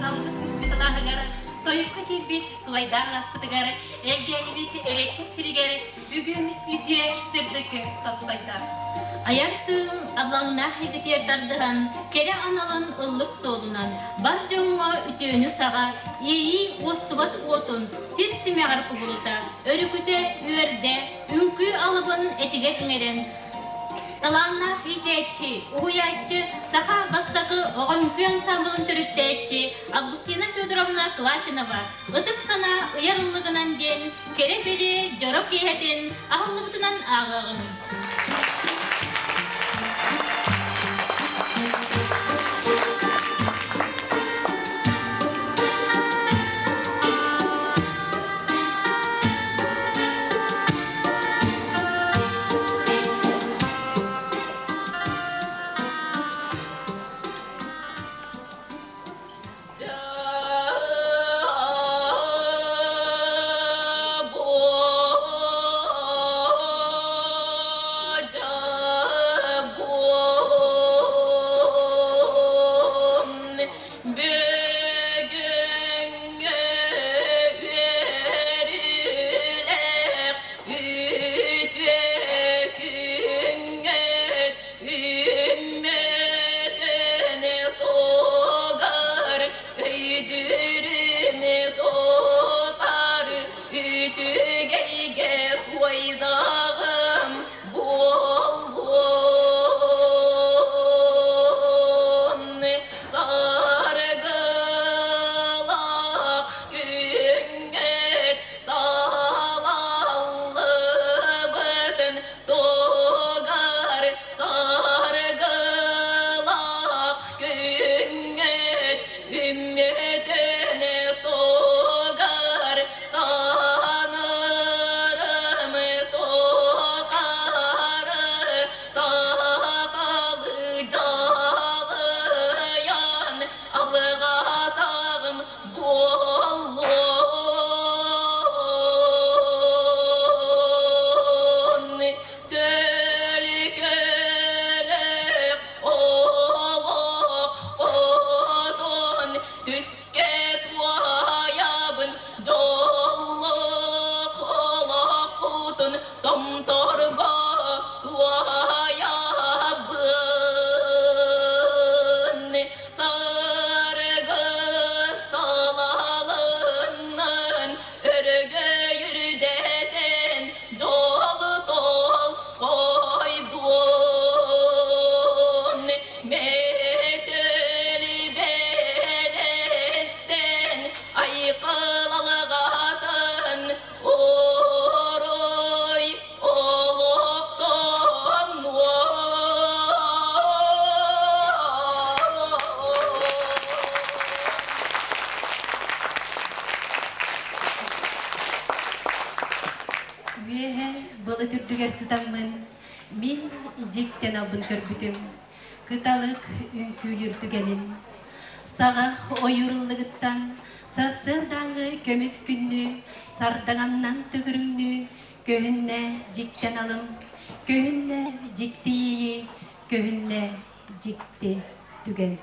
Алгыс түспүт алааһыгар, тойукка киирбит туойдаах алааспытыгар, Элгээйибит эриэккэс сиригэр бүгүн үтүө сырдык тосхойдо. Айар тыын абылаҥнаах эйгэтигэр тардыһан, кэрэ аналын ыллык суолунан, бар дьоҥҥо үтүөнү саҕа, иэйии уостубат уотун сир симэҕэр кубулута, өрүкүтэ үөрдэ, үҥкүү алыбын этигэр иҥэрэн, Талааннаах иитээччи, уһуйааччы, саха бастакы оҕо үҥкүү ансаамбылын төрүттээччи Августина Федоровна Клапинова Ытык санаа ыйар ыллыгынан диэн кэрэ-бэлиэ дьоро киэһэтин аһыллыбытынан ааҕыаҕыҥ. Бүгүҥҥү үөрүүлээх үтүө күҥҥүт үүммүтүн тугар өйдүүрүн тутар үчүгэйгэ туойдаҕым буоллун саргылаах күҥҥүт салаллыбытын тугар саргылаах күҥҥүт үммүтүн тугар санарым тухары сахалы дьалыйан алҕатаҕым буоллун Төлкөлөөх олох хотун түскэ туойабын дьоллоох олохпутун томторго туойабын саргы салалынан өрөгөй үрдэтэн дьол тосхойдун мечел бэлэстэн айқылалғатын орой олохтон Үөһэ былыт үрдүгэр сытаммын, мин дьиктэн албын көрбүтүм, кыталык үҥкүүлүүр түгэнин. Саҕах ойуур ыллыгыттан сарсыардааҥҥы көмүс күннүү, сардаҥаннан төгүрүҥнүү, көһүннэ дьиктэн алым, көһүннэ дьикти иэйии, көһүннэ дьикти түгэн.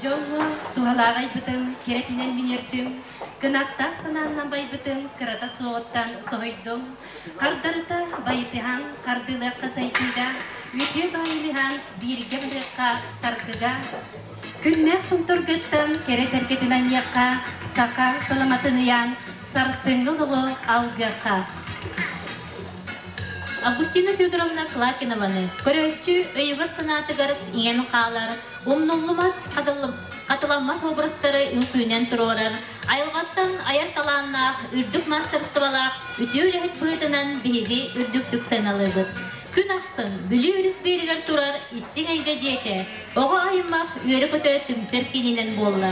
Дьоҥҥо туһалаах айбытым, кэрэтинэн мин үөрдүм, кынаттаах санааннан байбытым, кырата суоҕуттан соһуйдум. Хардарыта байытыһан, хардыылыахха сайдыыга, үтүө баайыныһан, бииргэ барыахха саргыга. Күннээх томторгуттан кэрэ сэргэтин анньыахха, саха саламатын ыйаан, сарсыҥҥы олоҕу алгыахха. Августина Федоровна Клакинованы көрөөччү өйүгэр-санаатыгар иҥэн хаалар, умнуллумат, хатыламмат образтары үҥкүүнэн туруорар, айылҕаттан айар талааннаах, үрдүк маастарыстыбалаах үтүө үлэһит быһыытынан биһиги үрдүктүк сыаналыыбыт. Күн ахсын Бүлүү өрүс биэригэр турар истиҥ эйгэ дьиэтэ оҕо аймах үөрэ-көтө түмсэр киининэн буолла.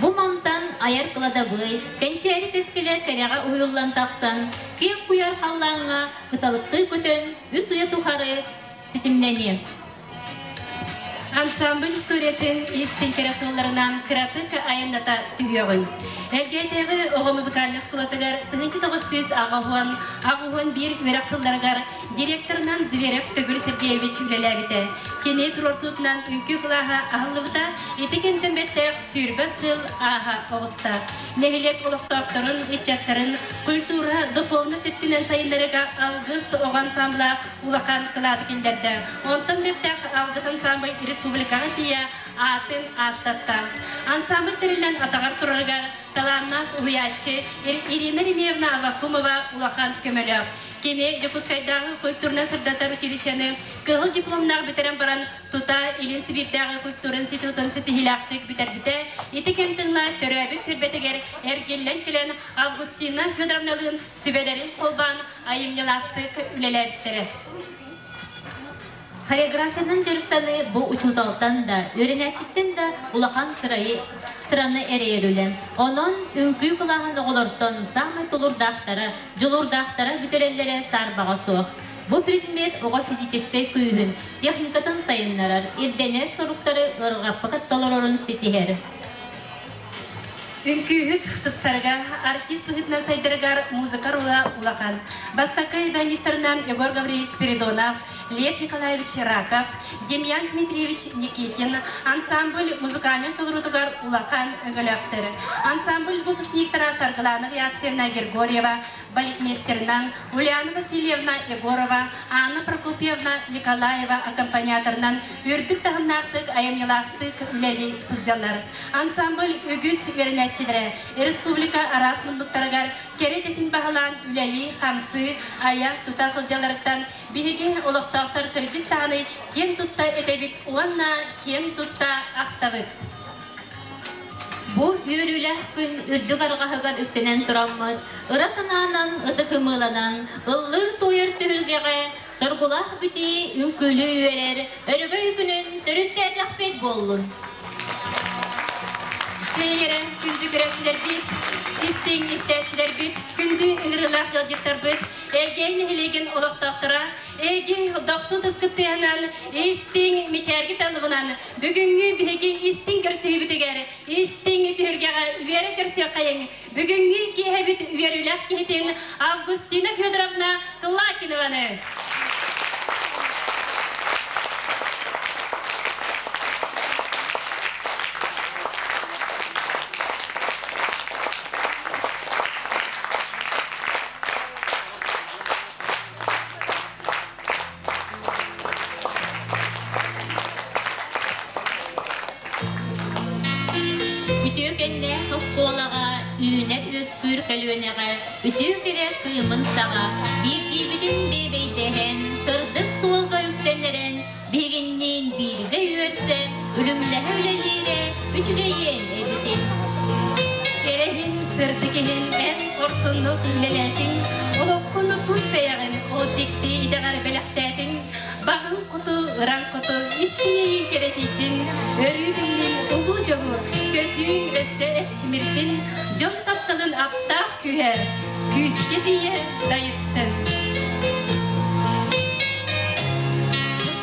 Бу мантан айар кыладабыай, кэнчээри кэскилэ кэрэҕэ уһуйуллан тахсан, киэҥ куйаар халлааҥҥа кыталыктыы көтөн, үс үйэ тухары ситимнэниэ. Ансамбль историятын истиҥ кэрэ суолларынан кыратык айанната түһүөҕүҥ. Элгээтээҕи оҕо музыкальнай оскуолатыгар 1980-81 үөрэх сылларыгар директорынан Зверев Төгүл Сергеевич үлэлээбитэ. Кини туруорсуутунан үҥкүү кылааһа аһыллыбыта. Ити кэмтэн бэттээх 20 сыл ааһа оҕуста. Нэһилиэк олохтоохторун, ыччаттарын культура, духовность өттүнэн сайыннарыыга Алгыс оҕо ансамбла улахан кылааты киллэрдэ. Онтон бэртэх Алгыс ансамбль республикаҕа тиийэ аатын ааттатта. Ансамбль тэриллэн атаҕар турарыгар талааннаах уһуйааччы Ирина Ремеевна Аввакумова улахан көмөлөөх. Кини Дьокуускайдааҕы культурнай сырдатар училищены кыһыл дипломнаах бүтэрэн баран тута Илин Сибиирдээҕи культура институтун ситиһиилээхтик бүтэрбитэ. Ити кэмтэн ыла төрөөбүт түөлбэтигэр эргиллэн кэлэн Августина Федоровналыын сүбэлэрин холбоон айымньылаахтык үлэлээбиттэрэ. Хореографиянан дьарыктаныы бу учууталтан да, үөрэнээччиттэн да улахан сырайы, сыраны эрэйэр үлэ. Онон үҥкүү кылааһын оҕолортон саамай тулуурдаахтара, дьулуурдаахтара бүтэрэллэрэ саарбаҕа суох. Бу предмет оҕо физическэй күүһүн, техникатын сайыннарар, ирдэнэр соруктары ыарырҕаппакка толорорун ситиһэр. Үҥкүүһүт тупсарыгар, артист быһыытынан сайдарыгар музыка рула улахан. Бастакы баянистарынан Егор Гаврильевич Спиридонов, Лев Николаевич Раков, Демьян Дмитриевич Никитин ансамбль музыкальнай толоруутугар улахан өҥөлөөхтөр. Ансамбль выпускниктара Саргылана Виациевна Григорьева, балетмейстерынан Ульяна Васильевна Егорова, Анна Прокопьевна Николаева аккомпаниаторынан үрдүк таһымнаахтык, айымньылаахтык үлэлии сылдьаллар. Ансамбль үгүс үөрэнээччилэрэ республика араас муннуктарыгар кэрэ идэтин баһылаан үлэлии-хамсыы, айа-тута сылдьалларыттан биһиги олохтоохтор кырдьык даҕаны киэн тутта этэбит уонна киэн тутта ахтабыт. Бу үөрүүлээх күн үрдүк арҕаһыгар үктэнэн тураммыт, ыра санаанан ытык ымыыланан, ыллыыр-туойар түһүлгэҕэ соргулаах битии үҥкүүлүү үөрэр, өрөгөй күнүн төрүттээтэхпит буоллун. Чэйэрэ күндү көрөөччүлэрбит, истиҥ истээччилэрбит, күндү ыҥырыылаах ыалдьыттарбыт, Элгээн нэһилиэгин олохтоохторо, эһиги дохсун тыскыттыһынан, истиҥ мичээрги талыбынан бүгүҥҥү биһиги истиҥ көрсүһүүбүтүгэр, истиҥ түһүлгэҕэ үөрэ көрсүөххэйиҥ. Бүгүҥҥү киэһэбит үөрүүлээх киһитин Августина Федоровна Клакинованы. Үтүө кэннээх оскуолаҕа үүнэр-үөскүүр көлүөнэҕэ үтүө кэрэ кыымын саҕа биирдиибитин биэбэйдэһэн, сырдык суолга үктэннэрэн, биһигинниин бииргэ үөрсэ, үлүмнэһэ үлэлиирэ үчүгэйиэн эбитин. Кэрэһин, сырдык иһин эн хорсуннук үлэлээтиҥ, олоххун тус бэйэҕин ол дьикти идэҕэр бэлэхтээтиҥ, баҕаҥ хоту, ыраҥ хоту истиҥ кэрэтийдин, өрүү күннүн улуу дьолу, көтүүҥ өссө эрчимирдин, дьон тапталын аптаах күүһэ, күүскэ тиийэ дайыттын.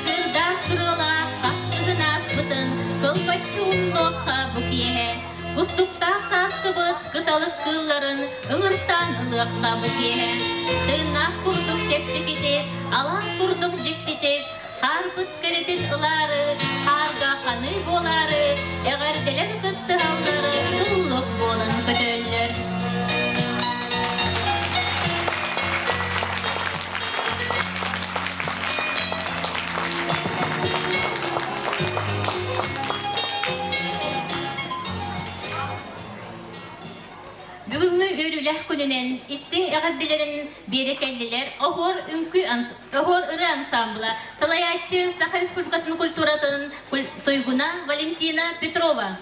Кырдаах кырыалаах хас кыһын ааспытын кылбаччы умнуохха бу киэһэ. Кустуктаах сааскыбыт кыталык кыылларын ыҥыртаан ылыахха бу киэһэ. Тыыннаах курдук чэпчэкитик, алаас курдук дьиктитик, хаарбыт кэрэтин ылаары, хаарга ханыы буолаары, Эҕэрдэлэр кыттыһаллар, туллук буолан көтөллөр. Бүгүҥҥү үөрүүлээх күнүнэн истиҥ эҕэрдэлэрин биэрэ кэллилэр Оһуор үҥкүү Оһуор ырыа ансаамбыла салайааччы Саха Республикатын культуратын туйгуна Валентина Петрова.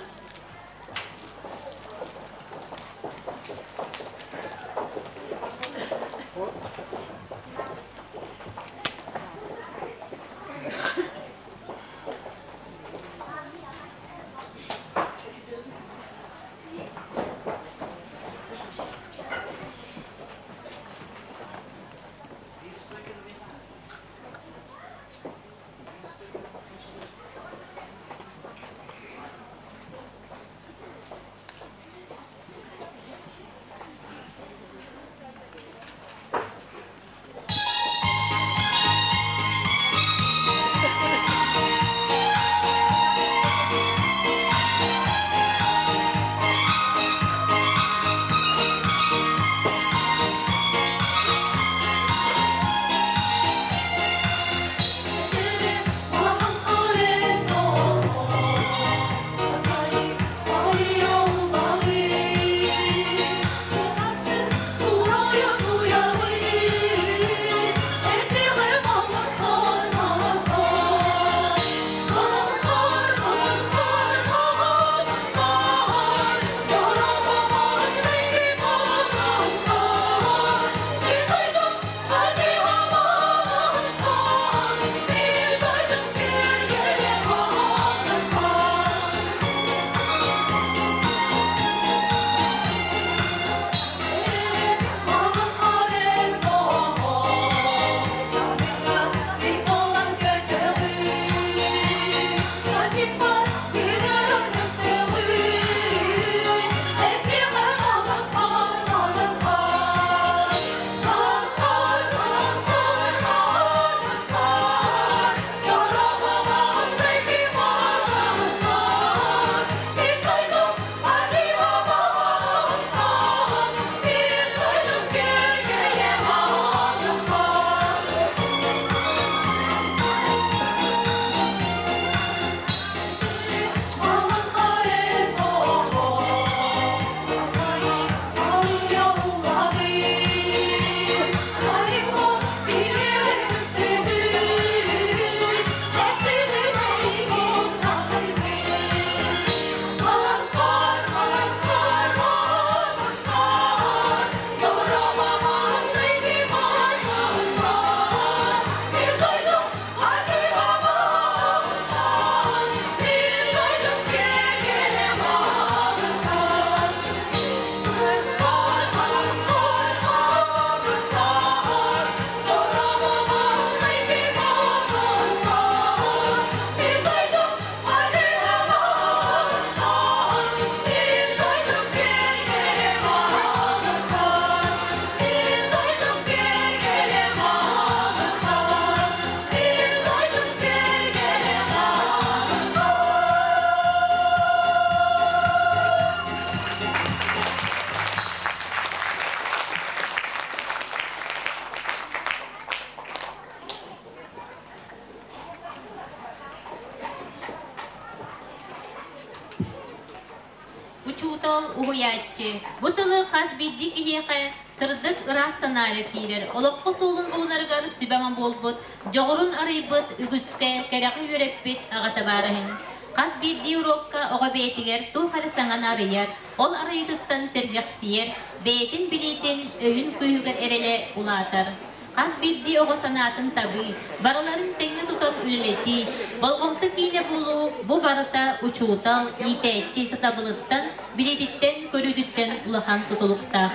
Учуутал, уһуйааччы бу тылы хас биирдии киһиэхэ сырдык ыраас санаара киирэр, олоххо суолун булунарыгар сүбэ-ама буолбут, дьоҕурун арыйбыт, үгүскэ кэрэҕи үөрэппит аҕа табаарыһым. Хас биирдии уруокка оҕо бэйэтигэр туох эрэ саҥаны арыйар, ол арыйыытыттан сэргэхсийэр, бэйэтин билиитин, өйүн күүһүгэр эрэлэ улаатар. Хас биирдии оҕо санаатын табыы, барыларын тэҥҥэ тутан үлэлэтии, болҕомто киинэ буолуу бу барыта учуутал, иитээччи сатабылыттан, билиититтэн, көрүүтүттэн улахан тутулуктаах.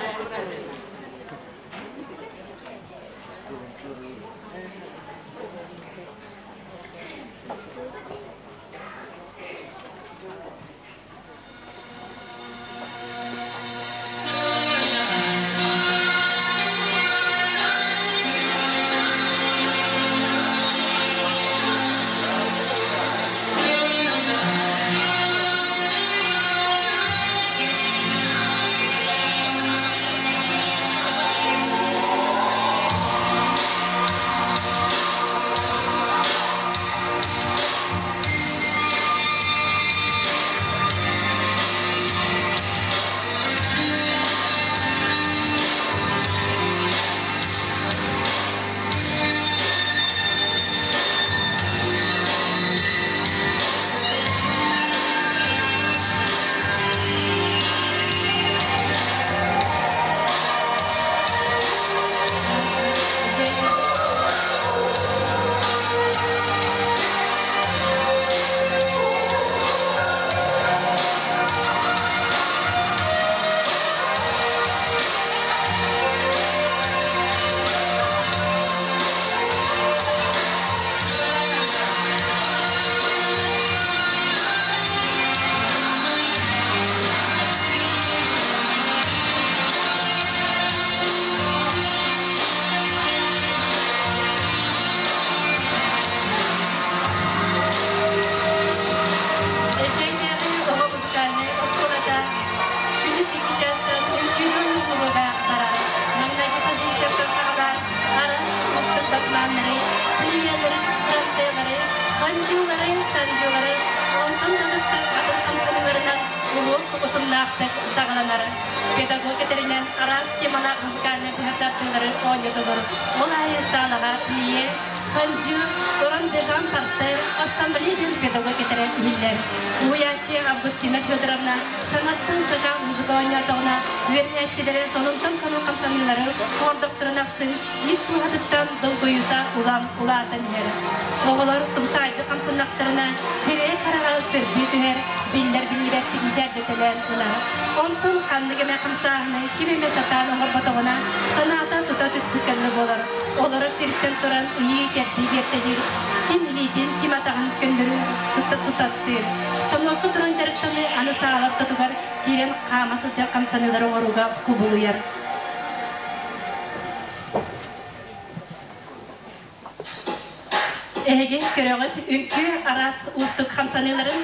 тандьылары, онтон атыттар атын хамсаныыларынан уруок утумнаахтык саҕаланар. Педагог этэринэн араас темалаах музыкальнай быһардардыылары оонньотолор. Ол аайы саалаҕа плие, фондю, рандежан партер, ассамблея диэн педагог этэрэ иһиллэр. Уһуйааччы Августина Федоровна саҥаттан саҥа музыка оонньоотоҕуна үөрэнээччилэрэ сонунтан сонун хамсаныылары оҥордохторун ахсын ис дууһатыттан долгуйуута улам улаатан иһэр. Оҕолор тупсаайдык хамсаннахтарына сирэйэ-хараҕа сырдыы түһэр, биллэр-биллибэттик мичээрдэтэлээн ылар. Онтон ханнык эмэ хамсааһыны ким эмэ сатаан оҥорботоҕуна, санаата тута түспүт кэннэ буолар. Олорор сириттэн туран ыйыы-кэрдии биэртэлиир, ким илиитин, ким атаҕын көннөрүн тутаттыыр. Станокка туран дьарыктаныы аны саала ортотугар киирэн хаама сылдьар хамсаныылары оҥорууга кубулуйар. Эһиги көрөҕүт үҥкүү араас уустук хамсаныыларын.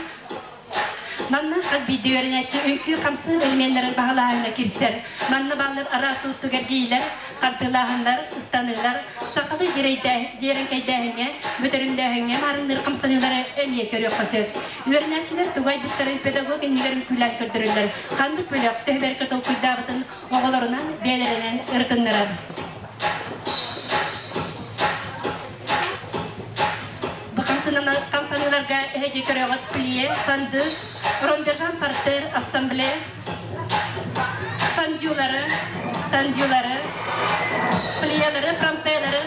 Манна хас биирдии үөрэнээччи үҥкүү хамсыыр элеменнэрин баһылааһыҥҥа киирсэр. Манна бааллар араас уустук эргийиилэр, хардыылааһыннар, ыстаныылар, сахалыы дьиэрэҥкэйдээһиҥҥэ, бүтэрүҥнээһиҥҥэ маарынныыр хамсаныылары эмиэ көрүөххэ сөп. Үөрэнээччилэр тугу айбыттарын педагог иннигэр үҥкүүлээн көрдөрөллөр. Ханнык бөлөх төһө бэркэ толкуйдаабытын оҕолорунан бэйэлэринэн ырытыннарар. Бу хамсаныыларга эһиги көрөҕүт плие, фонды, рондежан партер, ассамблея, фондюлары, тандюлары, плиялары, фронтелары,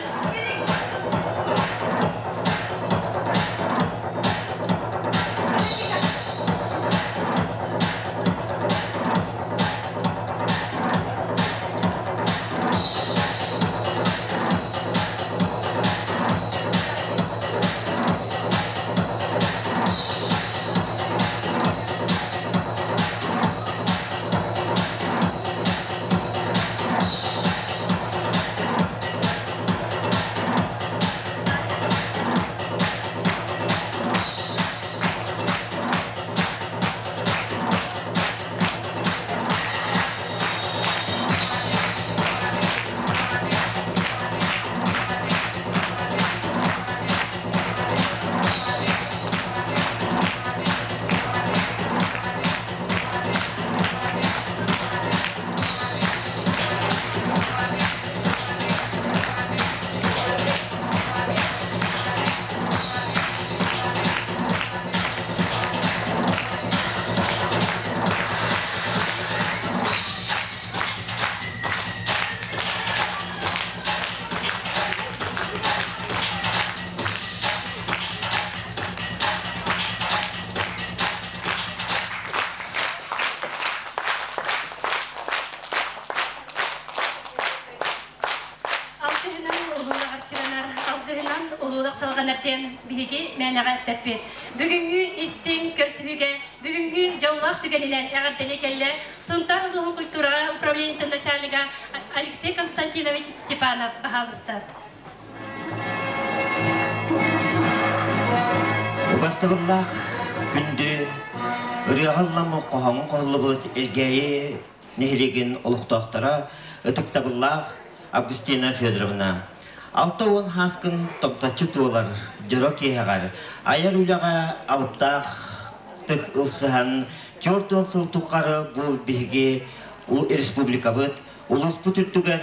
Алгыһынан улуулах арчыланар, алгыһынан улуулах салҕанар диэн биһиги мээнэҕэ эппэппит. Бүгүҥҥү истиҥ көрсүһүүгэ, бүгүҥҥү дьоллоох түгэнинэн эҕэрдэлии кэллэ Сунтаар улууһун культураҕа управлениетын начальнига Алексей Константинович Степанов баһаалыста. Убастабыллаах күндү ырыаҕа ылламмыт хоһооҥҥо хоһуллубут Элгээйи нэһилиэгин олохтоохторо ытыктабыллаах Августина Федоровна 60 хааскын томточчу туолар дьоро киэһэҕэр айар үлэҕэ алыптаах тык ылсыһан 40 сыл тухары бу биһиги республикабыт улууспут үрдүгэр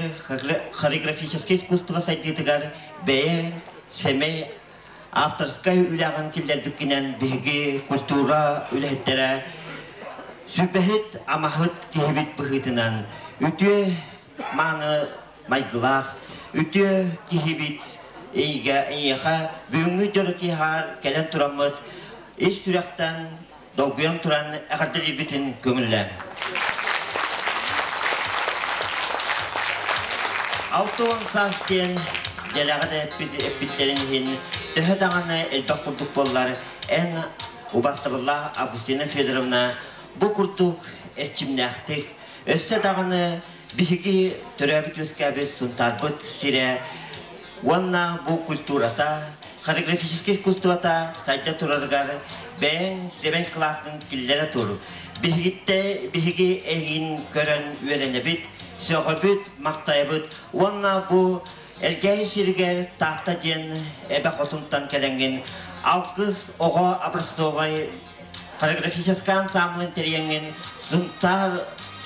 хореографическай искусство сайдыытыгар бэйэ сэмэй авторскай үлэҕин киллэрбиккинэн биһиги культура үлэһиттэрэ сүбэһит амаһыт киһибит быһыытынан үтүө мааны майгылаах үтүө киһибит эйигэ эйиэхэ бүгүҥҥү дьоро киэһээр кэлэн тураммыт ис сүрэхтэн долгуйан туран эҕэрдэлиирбитин көҥүллээҥ. 60 саас диэн дэлэҕэ да эппиттэрин иһин төһө даҕаны элбэх курдук буоллар эн убастабыллаах Августина Федоровна бу курдук эрчимнээхтик өссө даҕаны биһиги төрөөбүт-үөскээбит Сунтаарбыт сирэ уонна бу культурата, хореографическай искусствота сайда турарыгар бэйэҥ сэмэн кылааскын киллэрэ тур. Биһигиттэ биһиги эйигин көрөн үөрэнэбит, сөҕөбүт, махтайабыт уонна бу Элгээйи сиригэр Таатта диэн эбэ хотунтан кэлэҥҥин Алгыс оҕо образцовай хореографическай ансамблын тэрийэҥҥин Сунтаар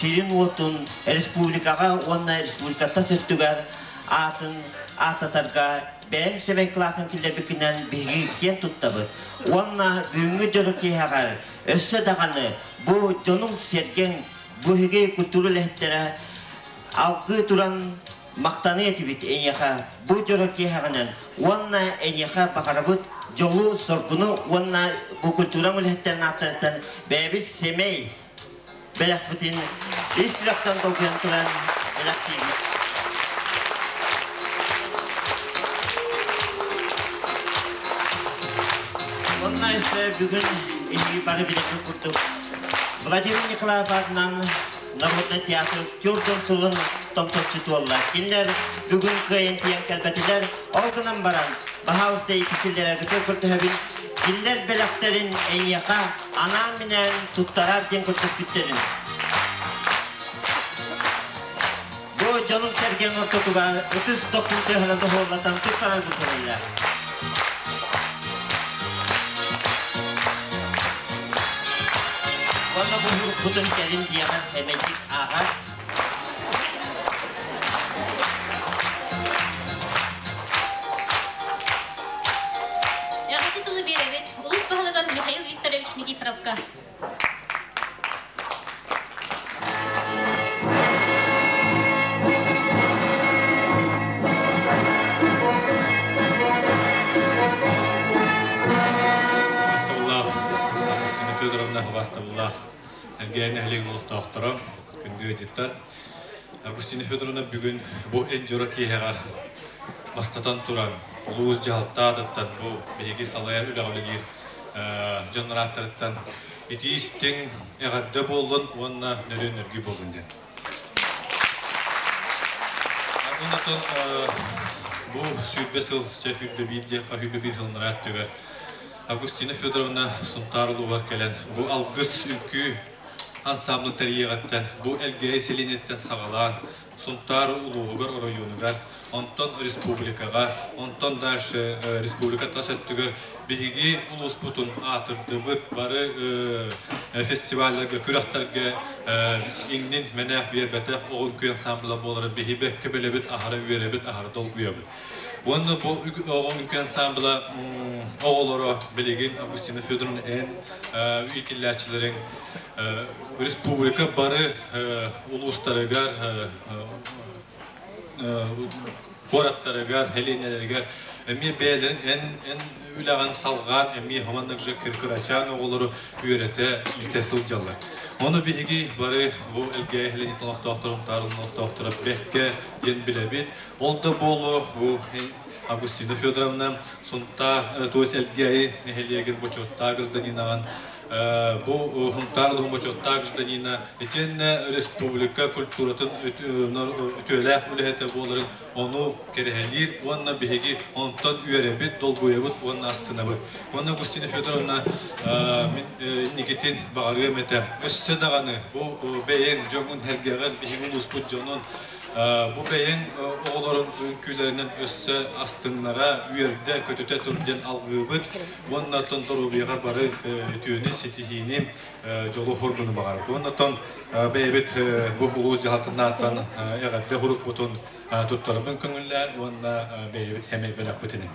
сирин-уотун республикаҕа уонна республика тас өттүгэр аатын ааттатарга бэйэҥ сэмэй кылаатын киллэрбиккинэн биһиги киэн туттабыт. Уонна бүгүҥҥү дьоро киэһэҕэр өссө даҕаны бу дьонуҥ-сэргэҥ, бу эһиги культура үлэһиттэрэ алгыы туран махтаныа этибит эйиэхэ бу дьоро киэһэҕинэн уонна эйиэхэ баҕарабыт дьолу-соргуну уонна бу культураҥ үлэһиттэрин ааттарыттан бэйэбит сэмэй бэлэхпитин ис сүрэхтэн долгуйан туран бэлэхтиибит. Уонна өссө бүгүн эһиги бары билэргит курдук Владимир Николаев аатынан Народнай театр түөрт сылын томточчу туолла. Кинилэр бүгүн кыайан тиийэн кэлбэтилэр. Ол гынан баран, баһаалыста иккисиллэргитин көрдөһөбүн. Кинилэр бэлэхтэрин эйиэхэ анаан-минээн туттарар диэн көрдөспүттэрин. Бу дьонум-сэргэм ортотугар ытыс дохсун тыаһынан доһуоллатан туттарар көрөллөр. Уонна бу уруккутун кэлин диэҕэр сэмэйдик ааҕар. Эҕэрдэ тылы биэрэбит улуус баһылыгар Михаил Викторович Никифоровка. Убастабыллаах Августина Федоровна, убастабыллаах Элгээйи нэһилиэгин олохтоохторо, күндү ыалдьыттар. Августина Федоровна бүгүн бу эн дьоро киэһэҕэр бастатан туран улуус дьаһалтаатыттан бу биһиги салайар үлэҕэ үлэлиир дьон арааттарыттан итии истиҥ эҕэрдэ буоллун уонна нөрүөн өргүү буоллун диэн. Онтон бу 20 сыл, 21 диэххэ, 21 сылынара өттүгэр Августина Федоровна Сунтаар улууһугар кэлэн бу алгыс үҥкүү ансамблын тэрийиэҕиттэн, бу Элгээйи сэлиэнньэтиттэн саҕалаан Сунтаар улууһугар, оройуонугар, онтон республикаҕа, онтон дальше республика тас өттүгэр биһиги улууспутун аатырдыбыт бары фестивалларга, күрэхтэргэ иҥнин мэнээх биэрбэтэх оҕо үҥкүү ансамбла буоларын биһи бэккэ билэбит, аһара үөрэбит, аһара долгуйабыт. Уонна бу оҕо үҥкүү ансамбла оҕолоро билигин Августина Федоровна эн иитиллээччилэриҥ республика бары улуустарыгар, куораттарыгар, сэлиэнньэлэригэр эмиэ бэйэлэрин эн эн үлэҕин салҕаан эмиэ хоманнык же кырачаан оҕолору үөрэтэ илдьэ сылдьаллар. Ону биһиги бары бу Элгээйи сэлиэнньэтин олохтоохторун, Таарылын олохтоохторо бэккэ диэн билэбит. Ол да буолуо бу Августина Федоровна Сунтаар, то есть Элгээйи нэһилиэгин бочуоттаах гражданинаҕын бу Сунтаар улууһун бочуоттаах гражданина итиэннэ республика культуратын үтүөлээх үлэһитэ буоларын ону кэрэһэлиир уонна биһиги онтон үөрэбит, долгуйабыт уонна астынабыт. Уонна Августина Федоровна мин инникитин баҕарыам этэ. Өссө даҕаны бу бэйэҥ дьоҥҥун-сэргэҕин, биһиги улууспут дьонун Бу бэйэҥ оҕолорун үҥкүүлэринэн өссө астыннара, үөрдэ, көтүтэ тур диэн алгыыбыт уонна оттон доруобуйаҕа бары үтүөнү, ситиһиини, дьолу-соргуну баҕарабыт. Уонна оттон бэйэбит бу улуус дьаһалтатыттан эҕэрдэ сурукпутун туттарабын көҥүллээн уонна бэйэбит сэмэй бэлэхпитин эмиэ.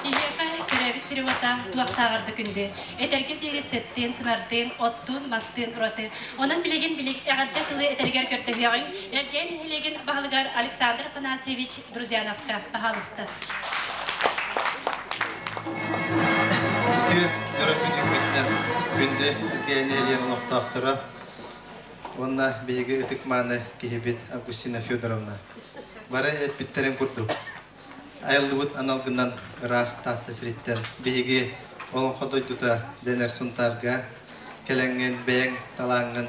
Киһиэхэ төрөөбүт сири-уота туохтааҕар да күндү. Этэргэ диэри сыттыын-сымардыын, оттуун-мастыын ураты. Онон билигин билиг эҕэрдэ тылы этэригэр көрдөһүөҕүҥ Элгээн нэһилиэгин баһылыгар Александр Афанасьевич Друзьяновка баһаалыста. Үтүө дьоро күн үүммүтүнэн күндү Элгээйи нэһилиэгин олохтоохторо уонна биһиги ытык-мааны киһибит Августина Федоровна бары эппиттэрин курдук айыллыбыт аналгынан ыраах Таатта сириттэн биһиги Олоҥхо дойдута дэнэр Сунтаарга кэлэҥҥин бэйэҥ талааҥҥын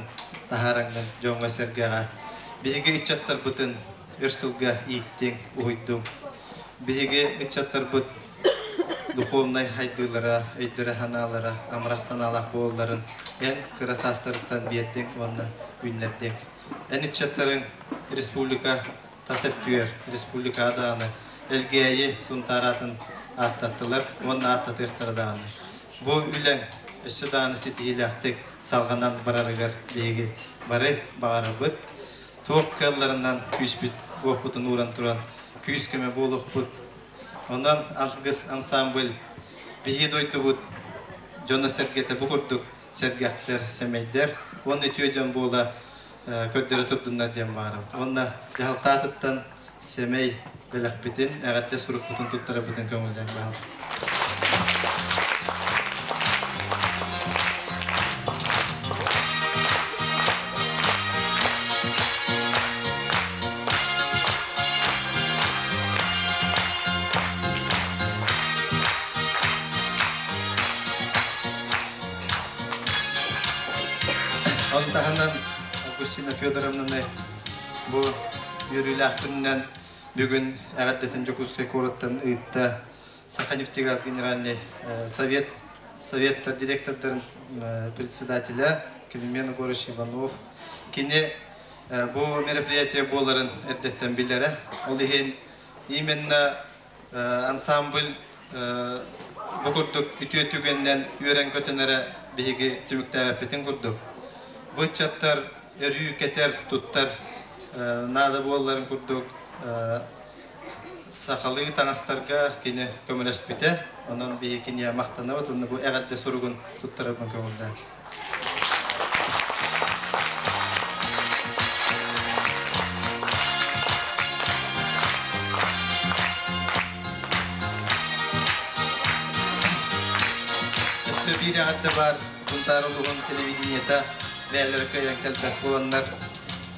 таһаараҥҥын дьоҥҥо-сэргэҕэ биһиги ыччаттарбытын өр сылга ииттиҥ, уһуйдуҥ. Биһиги ыччаттарбыт духовнай хайдыылара, өйдөрө-санаалара амарах санаалаах буолалларын эн кыра саастарыттан биэрдиҥ уонна үүннэрдиҥ. Эн ыччаттарыҥ республика тас өттүгэр республикаҕа даҕаны Элгээйи Сунтаар аатын ааттаттылар уонна ааттатыахтара даҕаны. Бу үлэҥ өссө даҕаны ситиһиилээхтик салҕанан барарыгар биһиги бары баҕарабыт. Туох кыалларынан күүспүт уоппутун ууран туран күүс-көмө буолуохпут. Онон Алгыс ансамбль биһиги дойдубут дьоно-сэргэтэ бу курдук сэргэхтэр, сэмэйдэр уонна үтүө дьон буола көрдөрө турдуннар диэн баҕарабыт. Уонна дьаһалтаатыттан сэмэй бэлэхпитин, эҕэрдэ сурукпутун туттарарбытын көҥүллээн баһаалыста. Ону таһынан Августина Федоровнаны бу үөрүүлээх күнүнэн бүгүн эҕэрдэтин Дьокуускай куораттан ыытта Саханефтегаз генеральный совет советтар директордарын председателя Климент Егорович Иванов. Кини бу мероприятие буоларын эрдэттэн билэрэ. Ол иһин именно ансамбль бу курдук үтүө түгэнинэн үөрэн-көтөн эрэ биһиги түмүктээбэппитин курдук. Бу ыччаттар өрүү кэтэр, туттар наада буолларын курдук сахалыы таҥастарга кини көмөлөспүтэ. Онон биһиги киниэхэ махтанабыт уонна бу эҕэрдэ суругун туттарарбын көҥүллээн. Өссө биир эҕэрдэ баар Сунтаар улууһун телевидениета бэйэлэрэ кыайан кэлбэт буоланнар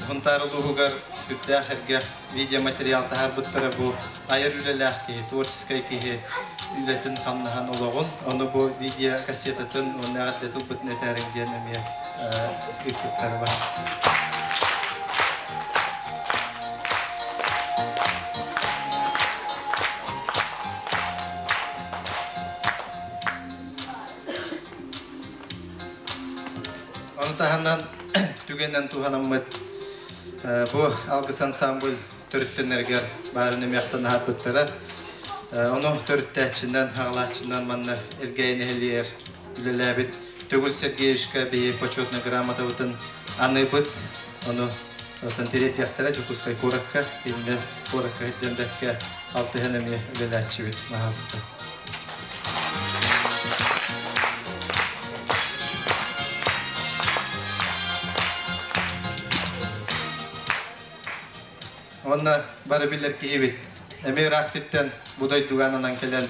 Сунтаар улууһугар сүрдээх эргэх видеоматериал таһаарбыттара бу айар үлэлээх киһи, творческай киһи үлэтин-хамнаһын олоҕун, ону бу видео кассетатын уонна эҕэрдэ тылбытын этээриҥ диэн эмиэ ыыппыттара баар. Ону таһынан түгэнинэн туһанаммыт бу Алгыс ансамбль төрүттэнэригэр баарын эмиэхтэн аһарбыттара. Ону төрүттээччинэн, аҕалааччынан манна Элгээйи нэһилиэгэр үлэлээбит Төгүл Сергеевичка биһи почетнай грамотабытын аныыбыт. Ону оттон тириэрдиэхтэрэ Дьокуускай куоракка, кинилэр куоракка сылдьан бэркэ алтыһан эмиэ үлэлээччибит маһаалыста. Уонна бары билэр киһибит. Эмиэ ыраах сиртэн бу дойдуга ананан кэлэн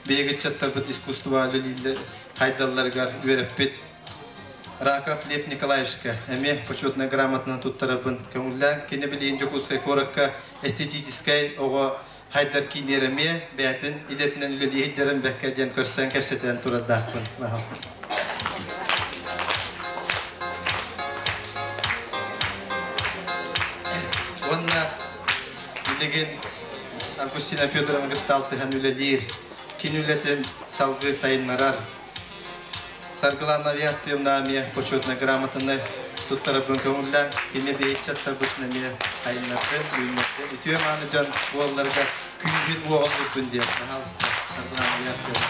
биһиги ыччаттарбыт искусствоҕа үлэлииллэр хайдалларыгар үөрэппит Раков Лев Николаевичка эмиэ почетнай грамотанан туттарарбын көҥүллээн кини билигин Дьокуускай куоракка эстетическэй оҕо хайдар киинигэр эмиэ бэйэтин идэтинэн үлэлии сылдьарын бэккэ диэн көрсөн кэпсэтэн турардаахпын. Уонна билигин Августина Федоровна кытта алтыһан үлэлиир, кини үлэтин салгыы сайыннарар Саргылана Авиациевна эмиэ почетнай грамотаны туттарарбын көҥүллээн, кини биһиччаттарбытын эмиэ айыннардын, үүннэрдин, үтүө мааны дьон буолларга күүһүн уоҕун урдун диэн, пожалуйста, Саргылана Авиациевна.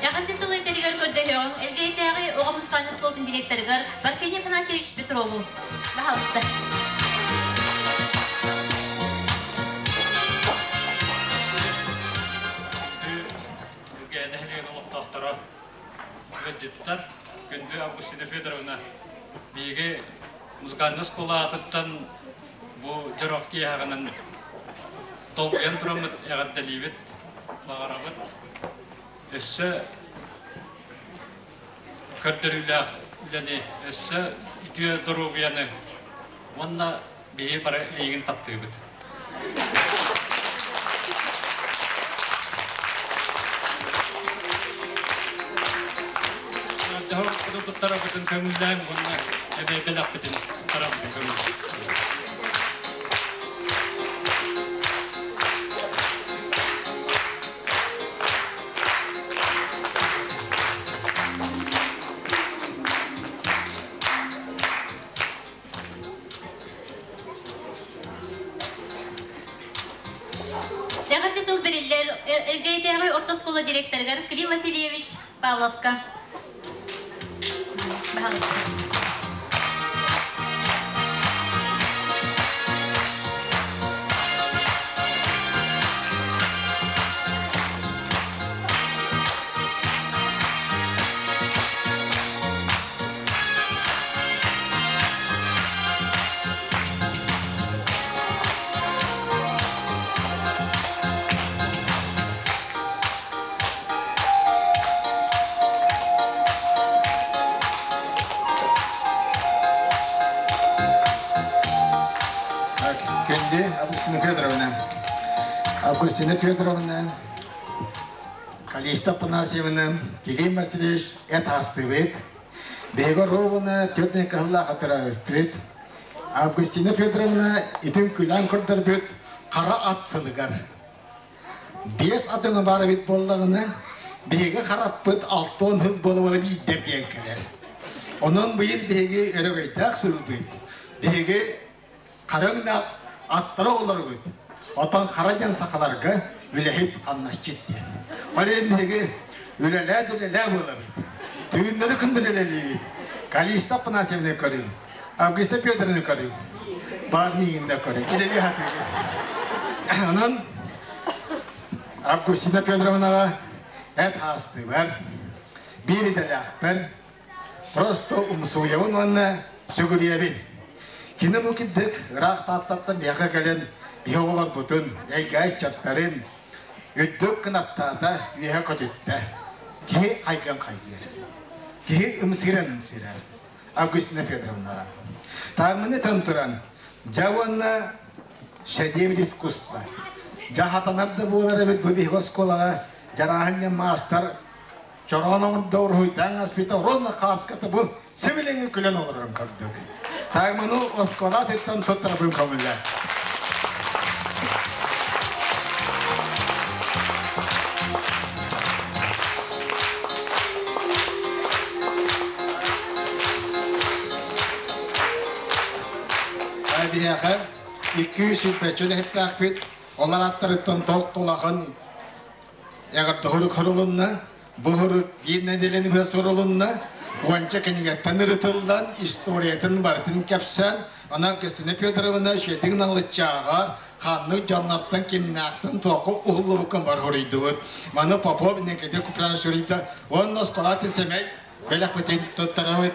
Эҕэрдэ тыл этэригэр көрдөһүөҕүҥ Элгээйитээҕи оҕо музыкальнай оскуолатын директорыгар Парфений Афанасьевич Петрову. Баһаалыста. Күндү нэһилиэгин олохтоохторо, ыалдьыттар, күндү Августина Федоровна, биһиги музыкальнай оскуола аатыттан бу дьоро киэһэҕинэн толкуйан тураммыт эҕэрдэлиибит, баҕарабыт. Өссө көрдөрүүлээх үлэни, өссө үтүө доруобуйаны уонна биһи бары эйигин таптыыбыт. Туттарабытын көҥүллээн уонна эбээ бэлэхпитин туттарабытын көҥүллээн. Эҕэрдэ тыл бэриллэр Элгээйдээҕи орто оскуола директорыгар Клим Васильевич Павловка. Пожалуйста. Күндү Августина Федоровна. Августина Федоровна, Калиста Афанасьевна, Килим Васильевич эт астыбыт. Биһиги ровно төрдүн кыһыллаах төрөөбүппүт. Августина Федоровна итин күлэн көрдөрбүт хара ат сылыгар. Биэс ат өҥө баар эбит буоллаҕына, биһиги хараппыт 60 сыл буола биирдэр диэн кэлэр. Онон быйыл биһиги өрөгөйдөөх сылбыт. Биһиги хара өҥнөөх аттара олорбут. Отон хара диэн сахаларга үлэһит хамнасчыт диэн. Ол иһин биһиги үлэлээ-үлэлээ буолабыт. Түүннэри күннэри үлэлиибит. Калиста Афанасьевна көрүҥ. Августа Федоровна көрүҥ. Баар миигин да көрүҥ. Килэлии хатыыбыт. Онон Августина Федоровнаҕа эт хаастыыбар, биир идэлээхпэр Просто умсугуйабын уонна сүгүрүйэбин. Кини бу кирдик ыраах Тааттаттан биһиэхэ кэлэн биһи оҕолорбутун, элгээй ыччаттарын үрдүк кынаттаата, үөһэ көтүттэ. Киһи хайгыан хайгыыр. Киһи ымсыыран ымсыырар. Августина Федоровнаҕа. Тааммыны этэн туран, дьэ уонна шедевр искусства. Дьэ хатанар да буолар эбит бу биһиги оскуолаҕа дьарааһын маастар Чороон оҥордо уруһуйдаан аспыта ровно хааската бу сибилиҥҥи күлэн олорорун көрдүк. Тайманы оскуола атыттан туттарабын көҥүллэ. Биһиэхэ 200 үлэһиттээхпит, олар аттарыттан тоқ тулахан Эҕэрдэ хорук хорулунна, бу хорук биир нэдиэлэни быһа сурулунна, уонча кинигэттэн ырытыллан, историятын барытын кэпсээн, онон Кристина Федоровна үчүгэйдик налыччааҕар ханнык дьоннортон кимнээхтэн туохха уһуллубуккун бар хоруйдубут. Маны Попов Никита Купранович суруйда уонна оскуолатын сэмэй бэлэхпитин туттарабыт.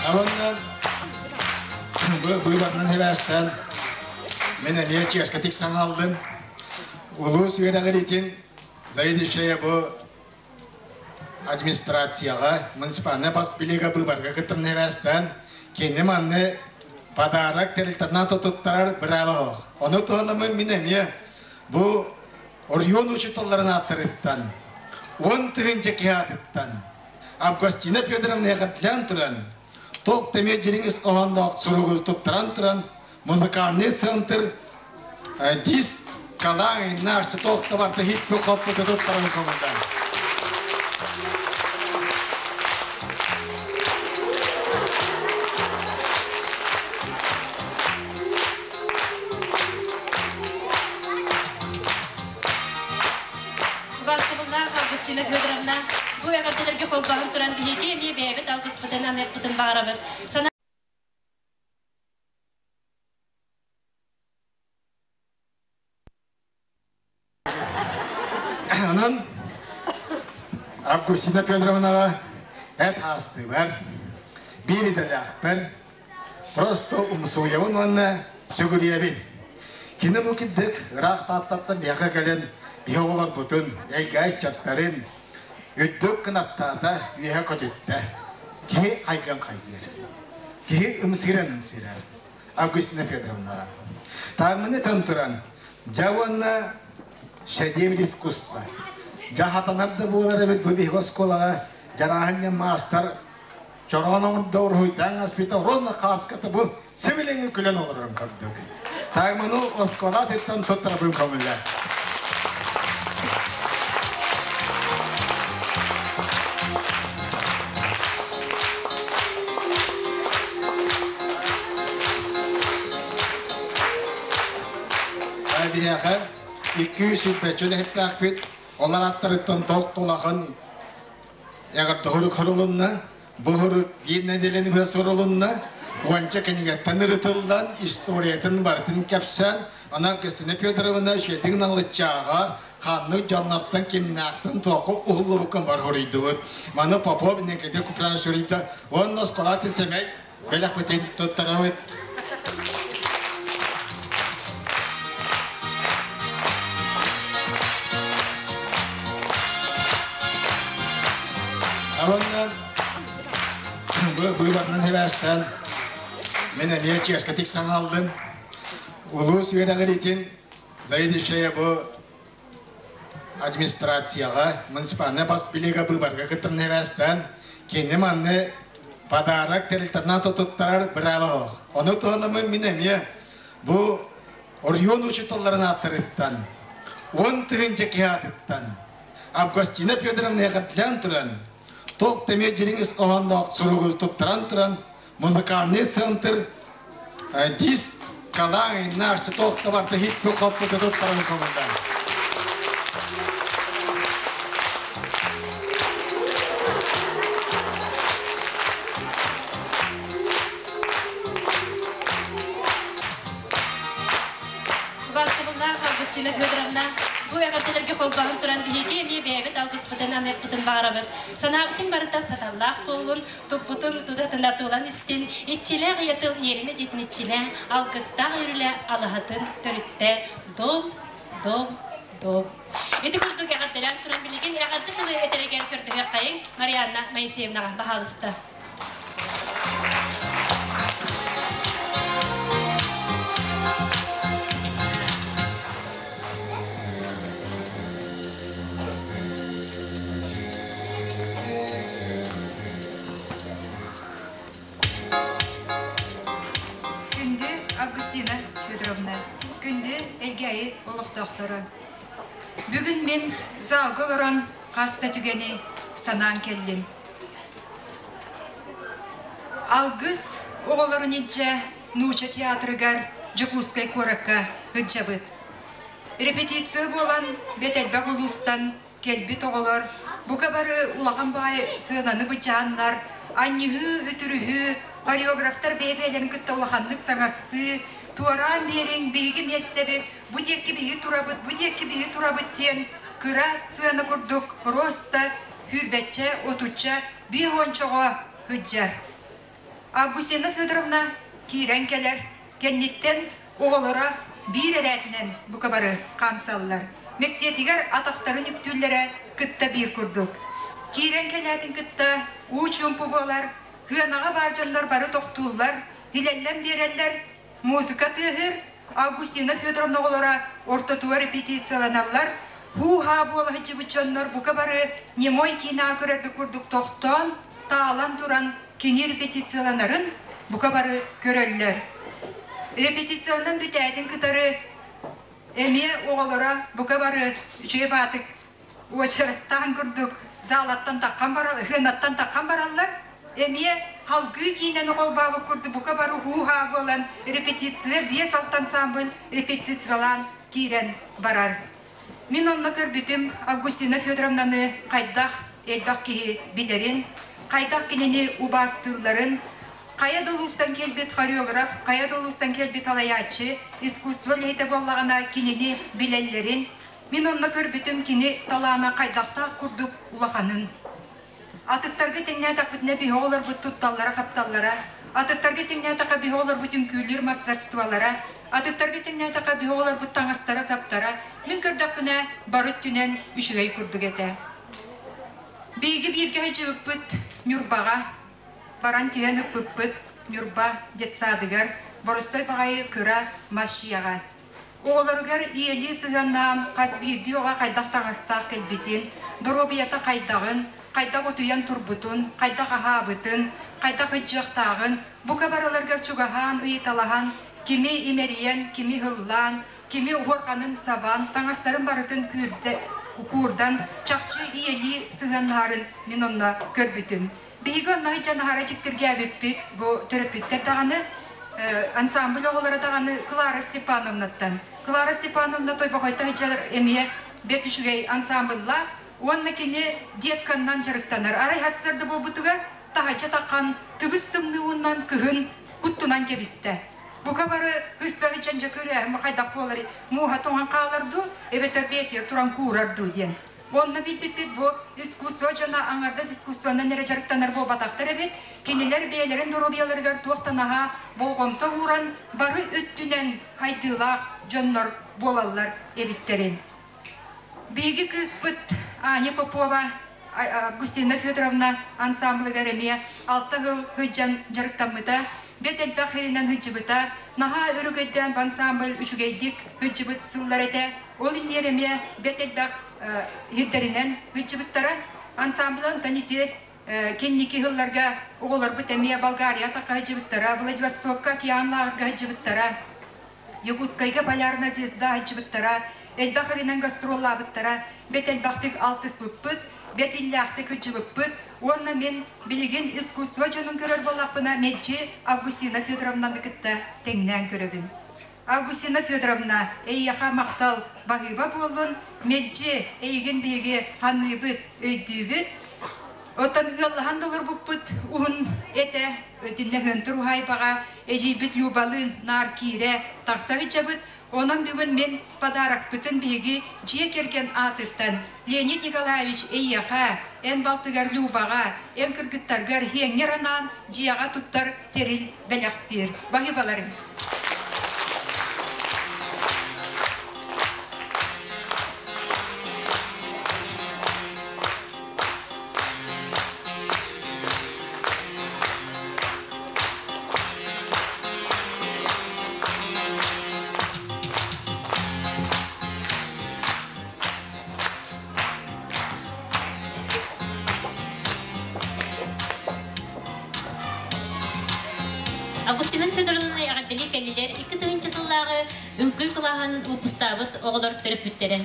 Абаннан быыбарынан хибээстэн мен эмиэ чиэскэтик саҥаллым. Улуус үөрэҕириитин заведующая бу администрацияҕа, муниципальнай бас билиигэ быыбарга кыттан хибээстэн кини манны подарок тэрилтэтинэн туттарар бырааба суох. Ону туһанаммын мин эмиэ бу оройуон учууталларын ааттарыттан 10 000 киһи аатыттан Августина Федоровна эҕэрдэлээн туран, туох да эмиэ дириҥ ис хоһоонноох суругу туттаран туран, музыкальный центр диск калаҥ туох да барыта хиппи-хоппу туттаран командан. Убаастабыллаах Августина Федоровна, бу эҕэрдэлэргэ холбоһон туран биһиги эмиэ бэйэбит алгыспытын аныахпытын баҕарабыт. Санаа Онон Августина Федоровнаҕа эт хаастыыбар, биир идэлээхпэр просто умсугуйабын уонна сүгүрүйэбин. Кини бу кирдик ыраах Тааттаттан биһиэхэ кэлэн биһи оҕолорбутун, элгээй ыччаттарын үрдүк кынаттаата, үөһэ көтүттэ. Киһи хайган хайгыыр. Киһи ымсыыран ымсыырар. Августина Федоровнаҕа. Тааммыны этэн туран, дьэ уонна шедевр искусства. Дьэ хатанар да буолар эбит бу биһиги оскуолаҕа дьарааһын маастар чороон оҥордо уруһуйдаан аспыта ровно хааската бу сибилиҥи күлэн олорорун көрдүк. Таайманы оскуола атыттан туттарабын көҥүллэ. Биһиэхэ 200 үлэһиттээхпит, олар аттарыттан тоқ тулахан эҕэрдэ хорук хорулунна, бу хорук биир нэдиэлэни быһа сурулунна, уонча кинигэттэн ырытыллан, историятын барытын кэпсээн, онон Кристина Федоровна үчүгэйдик налыччааҕар ханнык дьоннортон кимнээхтэн туохха уһуллубуккун бар хоруйдубут. Маны Попов Никита Купранович суруйда уонна оскуолатын сэмэй бэлэхпитин туттарабыт. Уонна быыбарынан сибээстээн мин эмиэ чиэскэтик саҥаллым. Улуус үөрэҕириитин заведующая бу администрацияҕа, муниципальнай бас билиигэ быыбарга кыттан сибээстээн кини манны подарок тэрилтэнэн туттарар бырааба суох. Ону туһанаммын мин эмиэ бу оройуон учууталларын ааттарыттан 10 000 киһи аатыттан Августина Федоровна эҕэрдэлээн туран, туох да эмиэ дириҥ ис хоһоонноох суругу туттаран туран, музыкальный центр диск калаан наахчы туох да барда хиппи-хоппу туттаран командан. Убаастабыллаах Августина Федоровна, бу эҕэрдэлэргэ холбоһон туран биһиги эмиэ бэйэбит алгыспытын аныахпытын баҕарабыт. Санаабытын барыта саталлаах буоллун, туппутун тутатына тулан истин, иччилээх ийэ тыл иэримэ дьиэтин иччилэ, алгыстаах үрүлэ алаһатын төрүттэ дом, дом, дом. Ити курдук эҕэрдэлээн туран билигин эҕэрдэ тылы этэригэр көрдөһүөххэйиҥ Марианна Моисеевнаҕа баһаалыста. Күндү Августина Федоровна, күндү Элгээйи олохтоохторо! Бүгүн мин залга олорон хас да түгэни санаан кэллим. Алгыс оҕолорун илдьэ Нууча театрыгар Дьокуускай куоракка сылдьабыт. Репетиция буолан бэт элбэх улуустан кэлбит оҕолор бука бары улахан баҕайы сыананы быдьааннар, анньыһыы, үтүрүһүү, хореографтар бэйэ-бэйэлэрин кытта улаханнык саҥарсыы, туораан биэриҥ, биһиги миэстэбит, бу диэки биһи турабыт, бу диэки биһи турабыт диэн кыра сыана курдук просто сүүрбэччэ, отучча, биир уончоҕо сылдьар. Августина Федоровна киирэн кэлэр, кэнниттэн оҕолоро биир эрээтинэн бука бары хаамсаллар. Мэктиэтигэр атахтарын үктүүллэрэ кытта биир курдук. Киирэн кэлээтин кытта уу чуумпу буолар, сыанаҕа баар дьоннор бары тохтууллар, илэллэн биэрэллэр, музыка тыаһыыр, Августина Федоровна оҕолоро ортотугар репетицияланаллар, һуу-һаа буола сылдьыбыт дьоннор бука бары немой киинэҕэ көрөрбүт курдук тохтоон, таалан туран кини репетицияланарын бука бары көрөллөр. Репетициянан бүтээтин кытары эмиэ оҕолоро бука бары үчүгэй баатык уочараттаан курдук залаттан таххан бараллар, сыанаттан таххан бараллар. Эмиэ халгыы киинэни холбообут курдук бука бары һуу-һаа буолан репетиция биэс-алта ансамбль репетициялаан киирэн барар. Мин онно көрбүтүм Августина Федоровнаны хайдах элбэх киһи билэрин, хайдах кинини убаастыылларын, хайа да улуустан кэлбит хореограф, хайа да улуустан кэлбит салайааччы, искусство үлэһитэ буоллаҕына кинини билэллэрин, мин онно көрбүтүм кини талаана хайдахтаах курдук улаханын. Атыттарга тэҥнээтэхпитинэ биһи оҕолорбут тутталлара-хапталлара, атыттарга тэҥнээтэххэ биһи оҕолорбут үҥкүүлүүр мастерстволара, Атыттарга тэҥнээтэххэ биһи оҕолорбут таҥастара-саптара, мин көрдөхпүнэ, бары өттүнэн үчүгэй курдук этэ. Биһиги бииргэ сылдьыбыппыт Ньурбаҕа баран түһэн ыппыппыт Ньурба детсадыгар боростой баҕайы кыра мас дьиэҕэ. Оҕолоругар ийэлии сыһыаннаан хас биирдии оҕо хайдах таҥастаах кэлбитин, доруобуйата хайдаҕын, хайдах утуйан турбутун, хайдах аһаабытын, хайдах ыдьыахтааҕын бука барыларыгар чугаһаан ыйыталаһан, кими имэрийэн, кими һыллаан, кими уорҕанын сабан, таҥастарын барытын күүрдэ, куурдан, чахчы ийэлии сыһыаннаһарын мин онно көрбүтүм. Биһиги онно сылдьан аһара дьиктиргээбиппит, бу төрөппүттэр даҕаны, ансамбль оҕолоро даҕаны Клара Степановнаттан. Клара Степановна Тойбохойто сылдьар эмиэ бэрт үчүгэй ансамбллаах уонна кини детканнан дьарыктанар. Арай сарсыарда буолбутугар таһырдьа таххан тыбыс-тымныы ууннан кыһын куттунан кэбистэ. Бука бары ыстары дьэндьэ көрөөһүн хайдах буоларый, мууһа тоҥон хаалар дуу, эбэтэр бэйэтигэр туран куурар дуу диэн. Онно билбиппит бу искусство дьоно аҥардас искусствонан эрэ дьарыктанар буолбатахтар эбит. Кинилэр бэйэлэрин доруобуйаларыгар туох да наһаа болҕомто ууран бары өттүнэн хайдыылаах дьоннор буолаллар эбиттэрин. Биһиги кыыспыт Аня Попова Августина Федоровна ансамблыгар эмиэ алта сыл сылдьан дьарыктаммыта, бэрт элбэх сиринэн сылдьыбыта, наһаа өрөгөйдөөн бу ансамбль үчүгэйдик сылдьыбыт сыллар этэ. Ол иннигэр эмиэ бэрт элбэх сирдэринэн сылдьыбыттара. Ансамблы онтон ити кэнники сылларга оҕолорбут эмиэ Болгария атахха сылдьыбыттара, Владивостокка океан лааҕырга сылдьыбыттара. Якутскайга Полярная звезда сылдьыбыттара, элбэх ырынан гастроллаабыттара, бэрт элбэхтик алтыспыппыт, бэрт иллээхтик сылдьыбыппыт уонна мин билигин искусство дьонун көрөр буоллахпына мэлдьи Августина Федоровнаны кытта тэҥнээн көрөбүн. Августина Федоровна, эйиэхэ махтал баһыыба буоллун, мэлдьи эйигин биһиги саныыбыт, өйдүүбүт. Оттон ыаллаһан да олорбуппут уһун этэ, итиннэ Хөнтүр уһаайбаҕа эдьиийбит Любалыын наар киирэ тахса сылдьабыт. Онон бүгүн мин подарокпытын биһиги дьиэ кэргэн аатыттан Леонид Николаевич эйиэхэ, эн балтыгар Любаҕа, эн кыргыттаргар һиэҥҥэр анаан дьиэҕэ туттар тэрил бэлэхтиир. Баһыыбаларыҥ! Августина Федоровна эҕэрдэлии кэллилэр 2000 сыллааҕы үҥкүү кылааһын выпустаабыт оҕолор төрөппүттэрэ.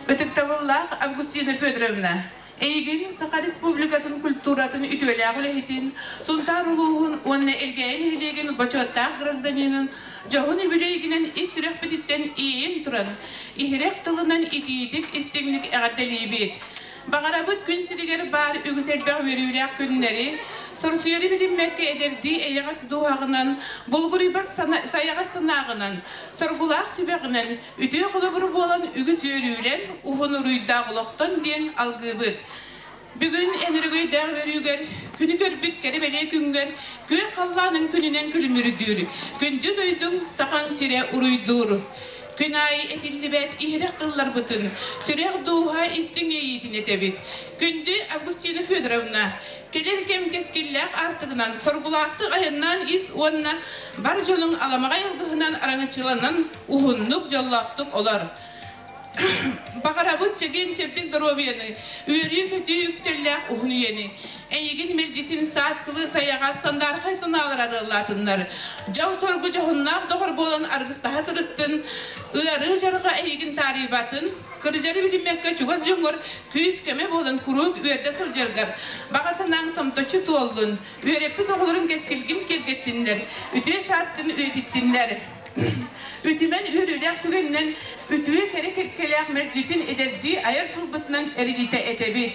Ытыктабыллаах Августина Федоровна, Эйигин Саха Республикатын культуратын үтүөлээх үлэһитин, Сунтаар улууһун уонна Элгээйи нэһилиэгин бочуоттаах гражданинын дьоһун үбүлүөйгүнэн ис сүрэхпититтэн иэйэн туран, иһирэх тылынан итиитик истиҥник эҕэрдэлиибит. Баҕарабыт күн сиригэр баар үгүс элбэх үөрүүлээх күннэри, сорсуйары билиммэккэ эдэрдии эйэҕэс дууһаҕынан, булгуруйбат сайаҕас санааҕынан, соргулаах сүбэҕинэн Үтүө холобур буолан үгүс үөрүүлэн, уһун уруйдаах олохтон диэн алгыыбыт. Бүгүн эн өрөгөйдөөх үөрүүгэр, күнү көрбүт кэрэ-бэлиэ күҥҥэр күөх халлааныҥ күнүнэн күлүмүрдүүр, күндү дойдуҥ Сахаҥ сирэ уруйдуур. Күн аайы этиллибэт иһирэх тылларбытын, сүрэх дууһа истиҥ иэйиитин этэбит. Күндү Августина Федоровна, Кэлэр кэм кэскиллээх аартыгынан соргулаахтык айаннаан ис уонна бар дьонуҥ аламаҕай алгыһынан араҥаччыланан уһуннук, дьоллоохтук олор. Баҕарабыт чэгиэн-чэбдик доруобуйаны, үөрүү-көтүү үктэллээх уһун үйэни. Эйигин мэлдьитин сааскылыы сайаҕас сандаархай санаалар арыаллаатыннар. Дьол-соргу дьоһуннаах доҕор буолан аргыстаһа сырыттын, ыарыы-дьарҕа эйигин таарыйбатын, Кырдьары билиммэккэ чугас дьоҥҥор күүс-көмө буолан куруук үөрдэ сылдьаргар, баҕа санааҥ томточчу туоллун, үөрэппит оҕолоруҥ кэскилгин киэргэттиннэр, үтүө сааскын үйэтиттиннэр. Үтүмэн үөрүүлээх түгэнинэн үтүө кэрэ кэккэлээх мэлдьитин эдэрдии айар тылбытынан эрилитэ этэбит.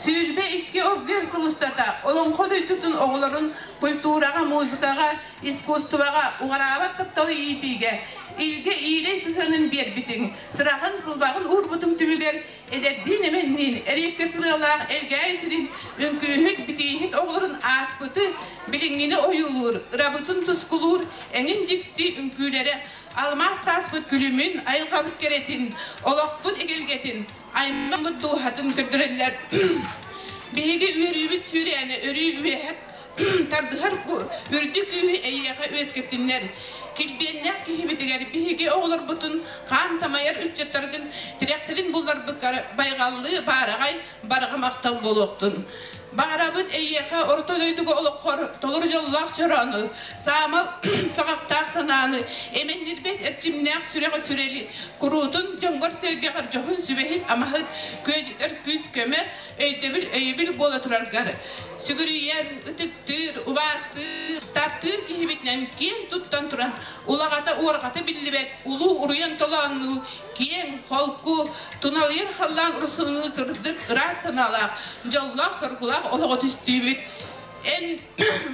22 оргуйар сыл устата Олоҥхо дойдутун оҕолорун культураҕа, музыкаҕа, искусствоҕа уҕараабат тапталы иитиигэ илгэ иилэй сыһыанын биэрбитиҥ, сыраҕын-сылбаҕын уурбутуҥ түмүгэр эдэрдиин-эмэнниин эриэккэ сырыалаах Элгээйи сирин үҥкүүһүт, битииһит оҕолорун ааспыты, билиҥҥини ойуулуур, ырабытын тускулуур эҥин дьикти үҥкүүлэрэ алмаас тааспыт күлүмүн, айылҕабыт кэрэтин, олохпут эгэлгэтин, аймаммыт дууһатын көрдөрөллөр. Биһиги үөрүүбүт сүүрээнэ өрүү үөһэ тардыһар үрдүк күүһү эйиэхэ үөскэттиннэр. Килбиэннээх киһибитигэр биһиги оҕолорбутун хаан тамайар ыччаттаргын тирэхтэрин булларбыккар байҕаллыы баараҕай барҕа махтал буолуохтун. Баҕарабыт эйиэхэ орто дойдуга олоххор толору дьоллоох чороону, саамал саҕахтаах санааны, эмэннирбэт эрчимнээх сүрэҕи сүрэли, куруутун дьоҥҥор-сэргэҕэр дьоһун сүбэһит-амаһыт, күөдьүтэр күүс-көмө, өйдөбүл-өйөбүл буола тураргар. Сүгүрүйэр, ытыктыыр, убаастыыр, таптыыр киһибитинэн киэн туттан туран, улаҕата-уорҕата биллибэт улуу уруйан толооннуу киэҥ, холку, туналыйар халлаан урусунуу сырдык, ыраас санаалаах, дьоллоох-соргулаах олоҕу түстүүбүт. Эн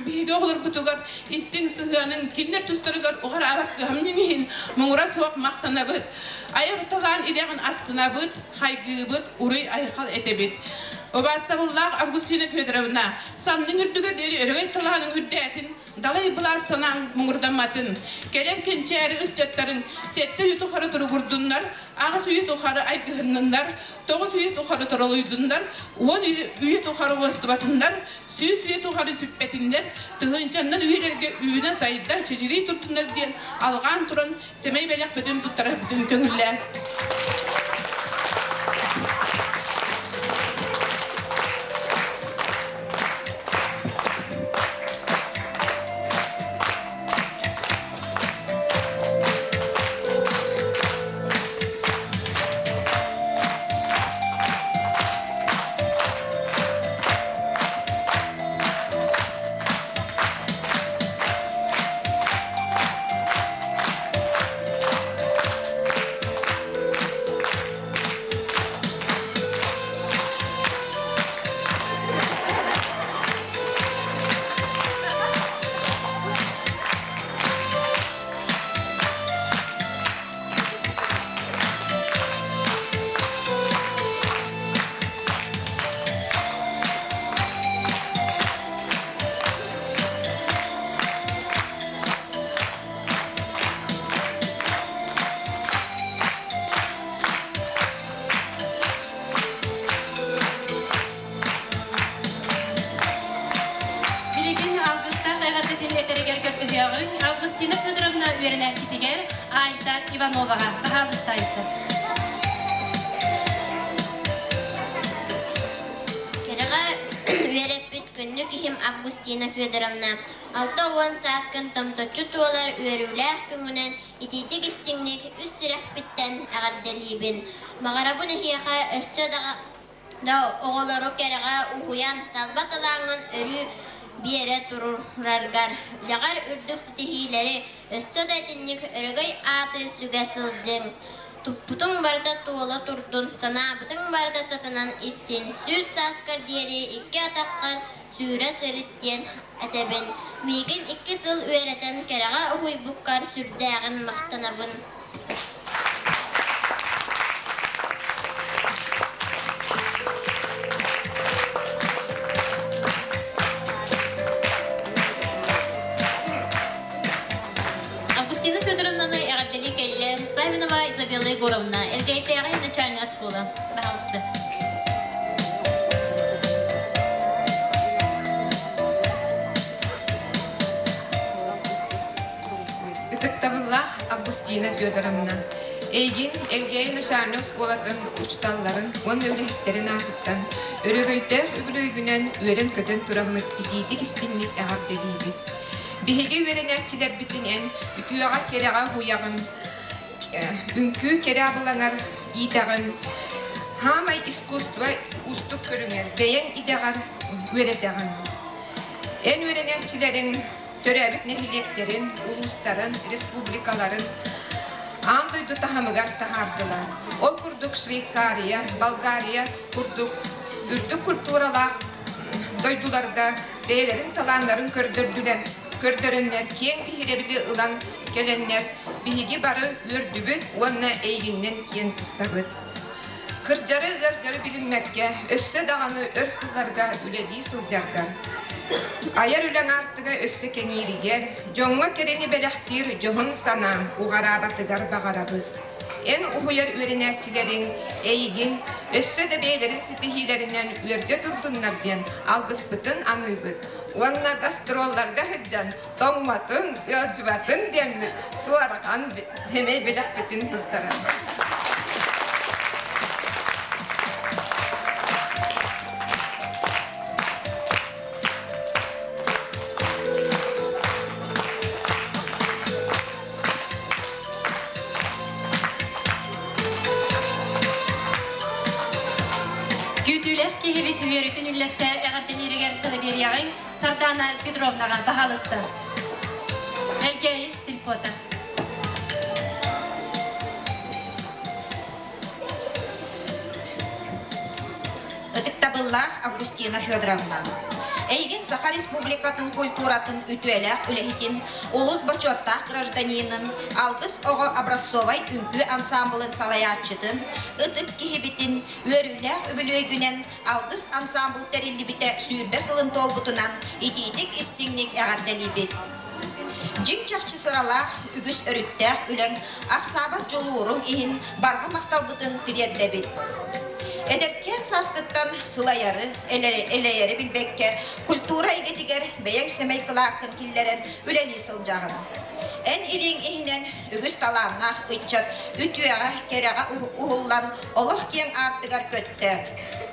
биһиги оҕолорбутугар истиҥ сыһыаныҥ кинилэр тустарыгар уҕараабат кыһамньыҥ иһин муҥура суох махтанабыт. Айар талаан идэҕин астынабыт, хайгыыбыт, уруй-айхал этэбит. Убаастабыллаах Августина Федоровна, санныҥ үрдүгэр диэри өрөгөй талааныҥ үрдээтин, Далай былаас санааҥ муҥурдамматын, кэлэр кэнчээри ыччаттарын сэттэ үйэ тухары туругурдуннар, аҕыс үйэ тухары айгыһынныннар, тоҕус үйэ тухары торолуйдуннар, уон үйэ тухары уостубатыннар, сүүс үйэ тухары сүппэтиннэр, тыһыынчаннан үйэлэргэ үүнэ-сайда, чэчирии турдуннар диэн алҕаан туран сэмэй бэлэхпитин туттарарбытын көҥүллээн. Билигин Августаах эҕэрдэтин этэригэр көрдөһүөҕүҥ Августина Федоровна үөрэнээччитигэр Айта Ивановаҕа. Баһаалыста Айта. Кэрэҕэ үөрэппит күндү киһим Августина Федоровна 60 сааскын томточчу туолар үөрүүлээх күҥүнэн итиитик-истиҥник үс сүрэхпиттэн эҕэрдэлиибин. Баҕарабын эһиэхэ өссө да оҕолору кэрэҕэ уһуйан, талба талааҥҥын өрүү биэрэ тураргар, үлэҕэр үрдүк ситиһиилэри, өссө да итинник өрөгөй ааты сүгэ сылдьыҥ. Туппутуҥ барыта туола турдун, санаабытыҥ барыта сатанан истин, сүүс сааскар диэри икки атаххар сүүрэ сырыт диэн этэбин. Миигин икки сыл үөрэтэн кэрэҕэ уһуйбуккар сүрдээҕин махтанабын. Августина Федоровнаны эҕэрдэлии кэллэ Савинова Изабелла Егоровна, Элгээйитээҕи начальная школа. Пожалуйста. Ытыктабыллаах Августина Федоровна, эйигин Элгээйи начальнай оскуолатын учууталларын уонна үлэһиттэрин аатыттан өрөгөйдөөх үбүлүөйгүнэн үөрэн-көтөн тураммыт итиитик-истиҥник эҕэрдэлиибит. Биһиги үөрэнээччилэрбитин эн үтүөҕэ-кэрэҕэ уһуйаҕын, үҥкүү кэрэ абылаҥар иитэҕин, хаамай искусство уустук көрүҥэр бэйэҥ идэҕэр үөрэтэҕин. Эн үөрэнээччилэриҥ төрөөбүт нэһилиэктэрин, улуустарын, республикаларын аан дойду таһымыгар таһаардылар. Ол курдук Швейцария, Болгария курдук Үрдүк культуралаах дойдуларга бэйэлэрин талааннарын көрдөрдүлэр, көрдөрөннөр киэҥ биһирэбили ылан кэлэннэр биһиги бары үөрдүбүт уонна эйигиннэн киэн туттабыт. Кырдьары ыардьары билиммэккэ, өссө даҕаны өр сылларга үлэлии сылдьаргар, айар үлэҥ аартыга өссө кэҥииригэр, дьоҥҥо кэрэни бэлэхтиир дьоһун санааҥ уҕараабатыгар баҕарабыт. Эн уһуйар үөрэнээччилэриҥ эйигин өссө да бэйэлэрин ситиһиилэринэн үөрдэ турдуннар диэн алгыспытын аныыбыт уонна гастролларга сылдьан тоҥмотун, ыалдьыбатын диэммит суорҕан сэмэй бэлэхпитин туттаран. Күүтүүлээх киһибит үөрүүтүн үллэстэ эҕэрдэлииригэр тылы биэриэҕиҥ Сардаана Петровнаҕа баһаалыста. Элгээйи сельпота. Ытыктабыллаах Августина Федоровна, эйигин Саха Республикатын культуратын үтүөлээх үлэһитин, улус бочуоттаах гражданинын, Алгыс оҕо образцовай үҥкүү ансаамбылын салайааччытын, ытык киһибитин үөрүүлээх үбүлүөйгүнэн Алгыс ансаамбыл тэриллибитэ 20 сылын туолбутунан итиитик-истиҥник эҕэрдэлиибит. Дьиҥ-чахчы сыралаах, үгүс өрүттээх үлэҥ, ахсаабат дьулууруҥ иһин барҕа махталбытын тириэрдэбит. Эдэркээн сааскыттан сылайары, элэйэри билбэккэ, культура эйгэтигэр бэйэҥ сэмэй кылааккын киллэрэн үлэлии сылдьаҕын. Эн илииҥ иһинэн үгүс талааннаах ыччат үтүөҕэ, кэрэҕэ уһуллан олох киэҥ аартыгар көттө.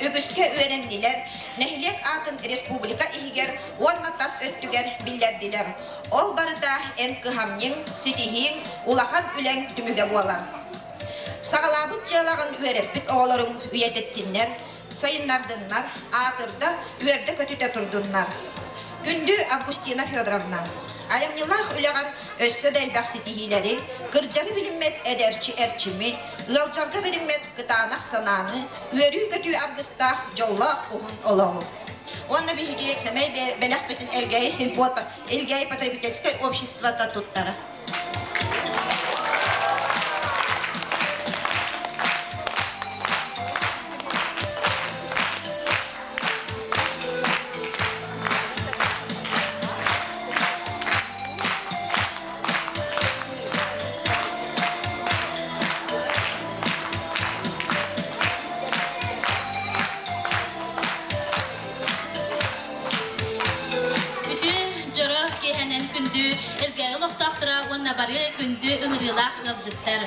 Үгүскэ үөрэннилэр, нэһилиэк аатын республика иһигэр уонна тас өттүгэр биллэрдилэр. Ол барыта эн кыһамньыҥ, ситиһииҥ, улахан үлэҥ түмүгэ буолар. Саҕалаабыт дьыалаҕын үөрэппит оҕолоруҥ үйэтиттиннэр, сайыннардыннар, аатырда, үөрдэ-көтүтэ турдуннар. Күндү Августина Федоровна, айымньылаах үлэҕэр өссө да элбэх ситиһиилэри, кырдьары билиммэт эдэрчи эрчими, ыалдьарга билиммэт кытаанах санааны, үөрүү-көтүү аргыстаах дьоллоох уһун олоҕу. Уонна биһиги сэмэй бэлэхпитин Элгээйи сельпота, Элгээйи потребительскай обществота туттара. Үтүө дьоро киэһэнэн күндү Элгээйи олохтоохторо уонна бары күндү ыҥырыылаах ыалдьыттар.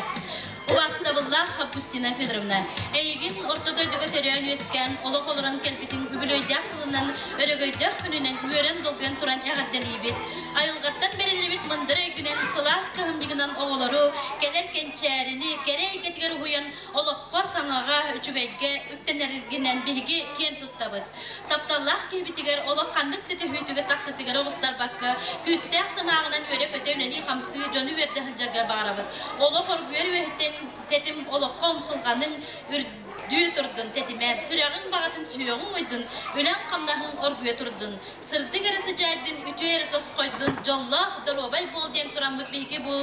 Убаастабыллаах Августина Федоровна, эйигин орто дойдуга төрөөн-үөскээн, олох олорон кэлбитиҥ үбүлүөйдээх сылынан, өрөгөйдөөх күнүнэн үөрэн-долгуйан туран эҕэрдэлиибит. Айылҕаттан бэриллибит мындыр өйгүнэн, сылаас кыһамньыгынан оҕолору, кэлэр кэнчээрини, кэрэ эйгэтигэр уһуйан, олоххо, саҥаҕа, үчүгэйгэ үктэнэргинэн биһиги киэн туттабыт. Тапталлаах киһибитигэр олох ханнык да түһүүтүгэр тахсытыгар оҕустарбакка, күүстээх санааҕынан үөрэ-көтө үлэлии-хамсыы, дьону үөрдэ сылдьаргар баҕарабыт. Олох оргуйар үөһүттэн тэтим олоххо умсулҕаныҥ үрдүү турдун, тэтимэ, сүрэҕиҥ баҕатын сүһүөҕүҥ уйдун, үлэҥ-хамнаһыҥ оргуйа турдун. Сырдык эрэ сыдьаайдын, үтүө эрэ тосхойдун, дьоллоох, доруобай буол диэн тураммыт биһиги бу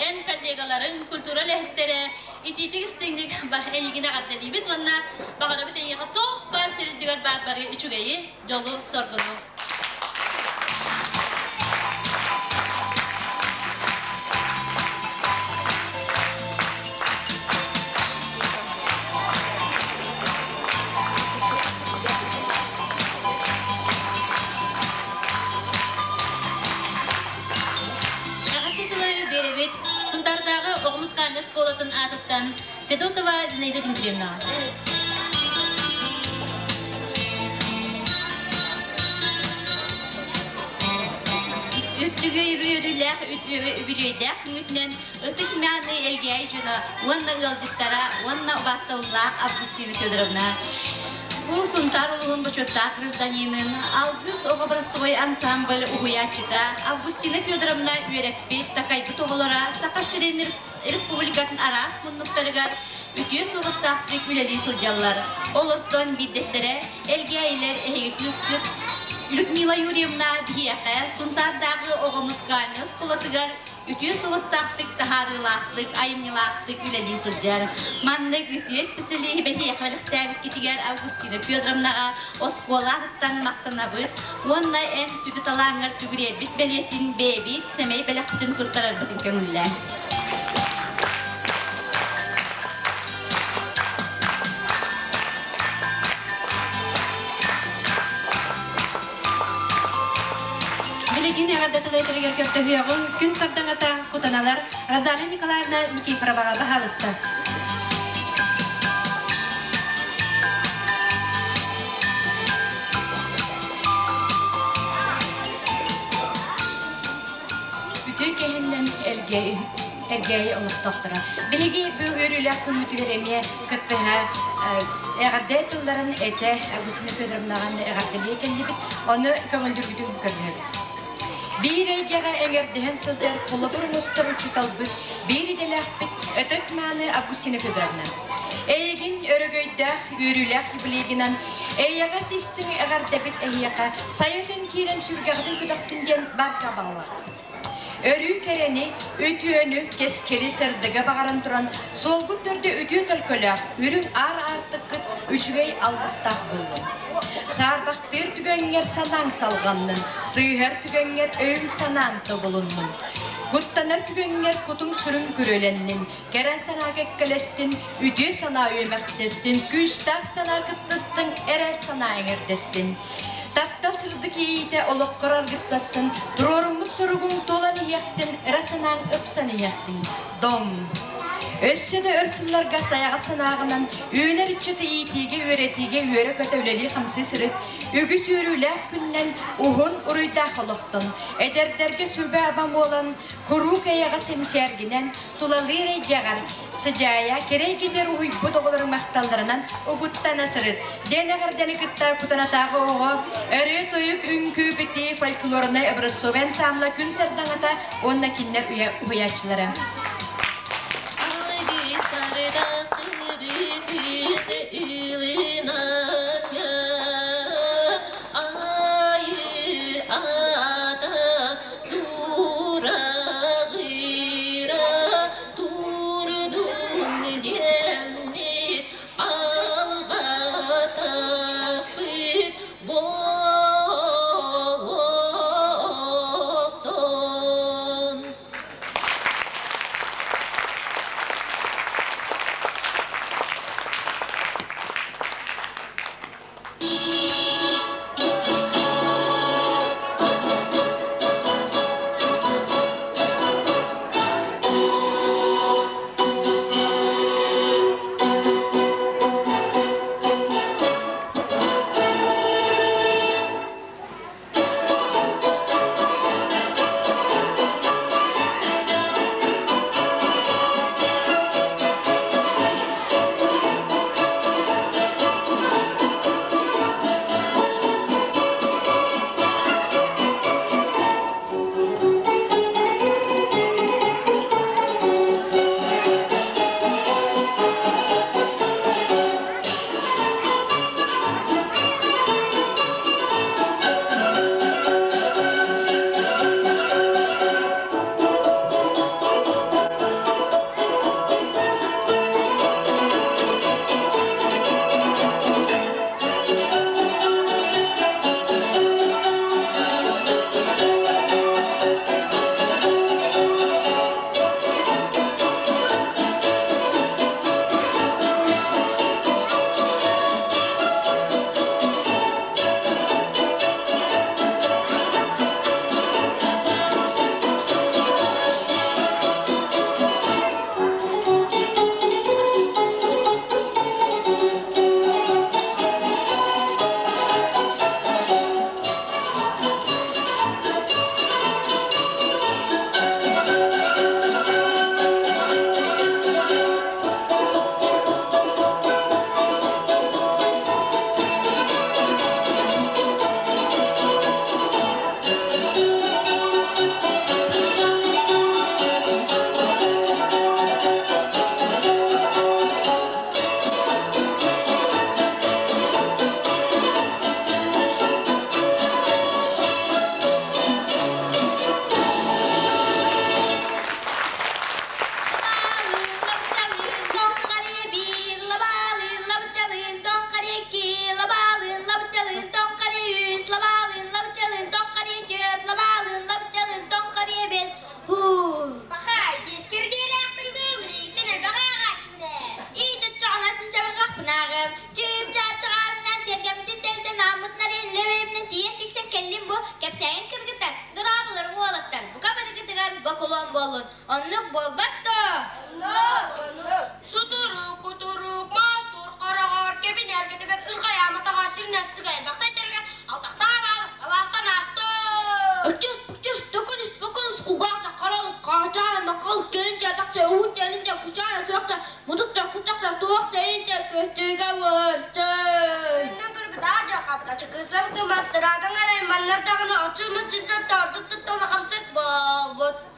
эн коллегаларыҥ, культура үлэһиттэрэ итиитик истиҥник эйигин эҕэрдэлиибит уонна баҕарабыт эйиэхэ туох баар сир үрдүгэр баар бары үчүгэйи, дьолу-соргуну. Эҕэрдэ тылы биэрэбит Сунтаардааҕы оҕо музыкальнай оскуолатын аатыттан Федотова Зинаида Дмитриевна. Үрдүгү үөрүүлээх үбүлүөйдээх күҥүтүнэн Ытык Мяны Элгээйи дьоно уонна ыалдьыттара уонна убаастабыллаах Августина Федоровна Бу Сунтаар улууһун бочуоттаах гражданинын, Алгыс оҕо боростуой ансамбль уһуйааччыта Августина Федоровна үөрэппит, такайбыт оҕолоро Саха сирин республикатын араас муннуктарыгар үтүө суобастаахтык үлэлии сылдьаллар. Олортон биирдэстэрэ Элгээйилэр эһиги кыыскыт Людмила Юрьевна биһиэхэ Сунтаардааҕы оҕо музыкальнай оскуолатыгар үтүө суобастаахтык, таһаарыылаахтык, айымньылаахтык үлэлии сылдьар. Маннык үтүө исписэлииһи бэһиэхэ бэлэхтээбиккитигэр Августина Федоровнаҕа оскуола аатыттан махтанабыт уонна эн сүдү талааҥҥар сүгүрүйэрбит бэлиэтин бэйэбит сэмэй бэлэхпитин туттарарбытын көҥүллээ. Билигин эҕэрдэ тылы көрдөһүөҕүҥ күн сардаҥата кутаналар Розалия Николаевна Никифороваҕа баһаалыста. Үтүө кэһиннэн Элгээйи олохтоохторо. Биһиги бу үөрүүлээх күммүтүгэр эмиэ кыттыһа эҕэрдэ тылларын этэ Августина Федоровнаҕа эҕэрдэлиэ кэллибит. Ону көҥүллүүргүтүн көрдөһөбүт. Биир эйгэҕэ эҥэрдэһэн сылдьар холобур оҥостор учууталбыт, биир идэлээхпит Ытык Мааны Августина Федоровна. Эйигин өрөгөйдөөх, үөрүүлээх юбилейгынан эйэҕэс истиҥ эҕэрдэбит эһиэхэ сайытын киирэн сүргэҕитин көтөхтүн диэн барга баҕалаахпыт. Өрүү кэрэни, үтүөнү, кэскили, сырдыгы баҕаран туран, суолгут төрдө үтүө төлкөлөөх, үрүҥ аар аартыккыт үчүгэй алгыстаах буоллун. Саарбахтыыр түгэҥҥэр санааҥ салҕаннын, сыыһар түгэҥҥэр өйүҥ-санааҥ тобулуннун. Куттанар түгэҥҥэр кутуҥ-сүрүҥ күрүөлэннин, кэрэ санаа кэккэлэстин, үтүө санаа үөмэхтэстин, күүстээх санаа кыттыстын, эрэл санаа эҥэрдэстин. Таптал сырдык иэйиитэ олоххор аргыстастын, туруоруммут соругуҥ туолан иһиэхтин, ыра санааҥ ыпсан иһиэхтин. Дом! Өссө да өр сылларга сайаҕас санааҕынан үүнэр ыччаты иитиигэ, үөрэтиигэ үөрэ-көтө үлэлии-хамсыы сырыт, үгүс үөрүүлээх күннэн уһун уруйдаах олохтон, эдэрдэргэ сүбэ-ама буолан, куруук эйэҕэс эмчээргинэн, тулалыыр эйгэҕэр Сыдьаайа кэрэ эйгэтигэр уһуйбут оҕолорун махталларынан угуттана сырыт, диэн эҕэрдэни кытта Кутанатааҕы оҕо өрүү-тойук үҥкүү битии фольклорнай образцовай ансамбла күн сардаҥата уонна кинилэр уһуйааччылара. Турдун диэммит алҕатахпыт буолуохтун. уорчай.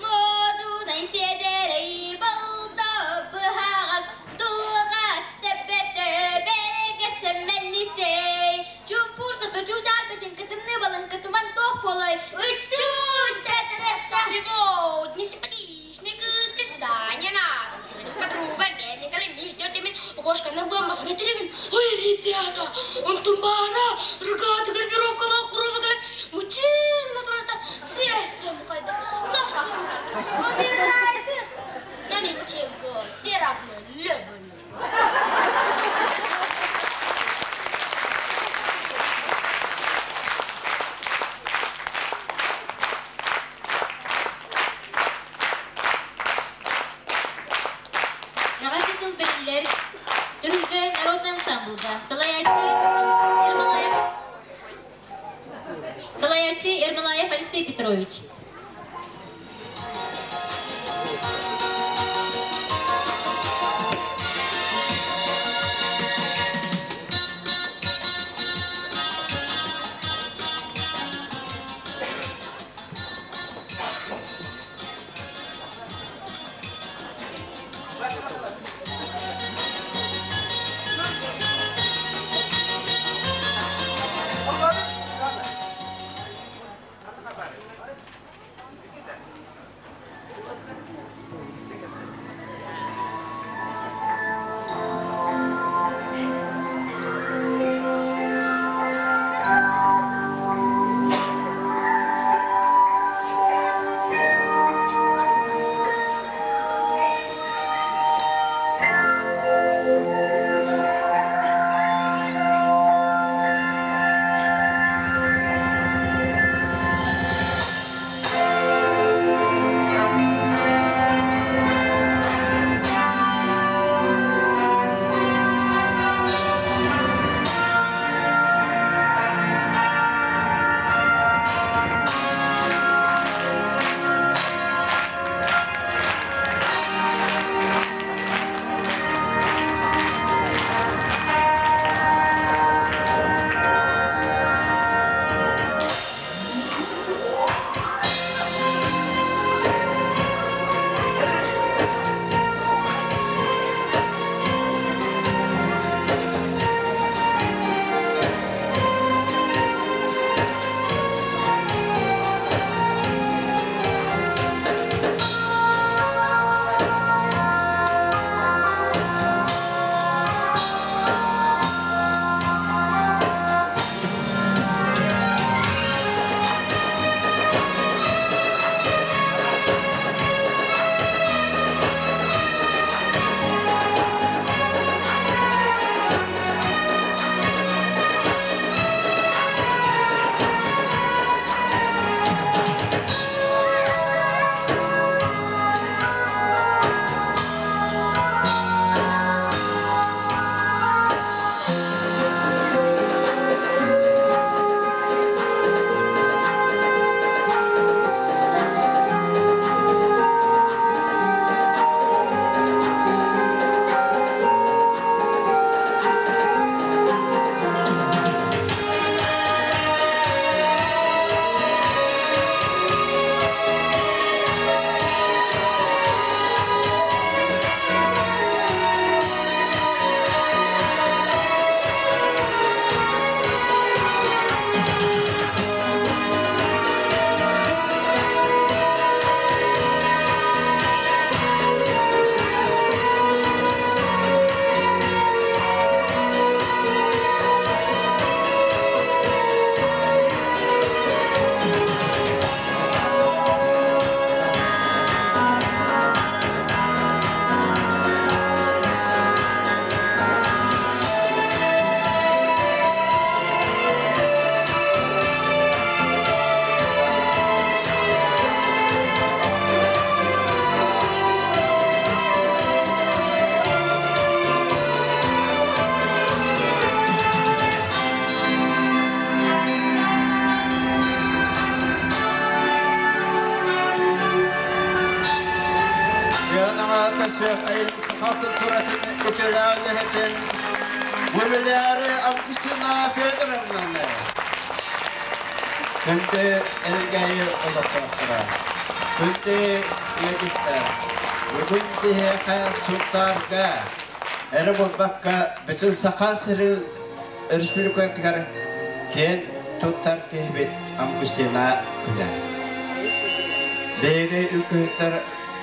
Модунай сиэдэрэй балта быһаҕас дуоҕа тэбэтэ бэрэгэсэ мэллисэй чуумпур сото чуучаар бэчиҥкэ тымныы балыҥка туман туох буолай ыччуу Сегодня симпатичная кыыска свидание надо. Сегодня подруга медленно не ждет меня. Окошко на бомба смотрим. Ой, ребята, он тумбара, рогатый гравировка на кровь, мучил на фронта, сердцем когда, совсем умирает. Но ничего, все равно люблю. Эҕэрдэ тыл бэриллэр Түһүлгэ народнай ансамблга салайааччы Ермолаев салайааччы Ермолаев Алексей Петрович. Юбиляры Августина Федоровнаны Күндү Элгээйи олохтоохторо, күндү ыалдьыттар, бүгүн биһиэхэ Сунтаарга эрэ буолбакка бүтүн Саха сирин республикатыгар киэн туттар киһибит Августина күнэ. Биһиги үҥкүүһүттэр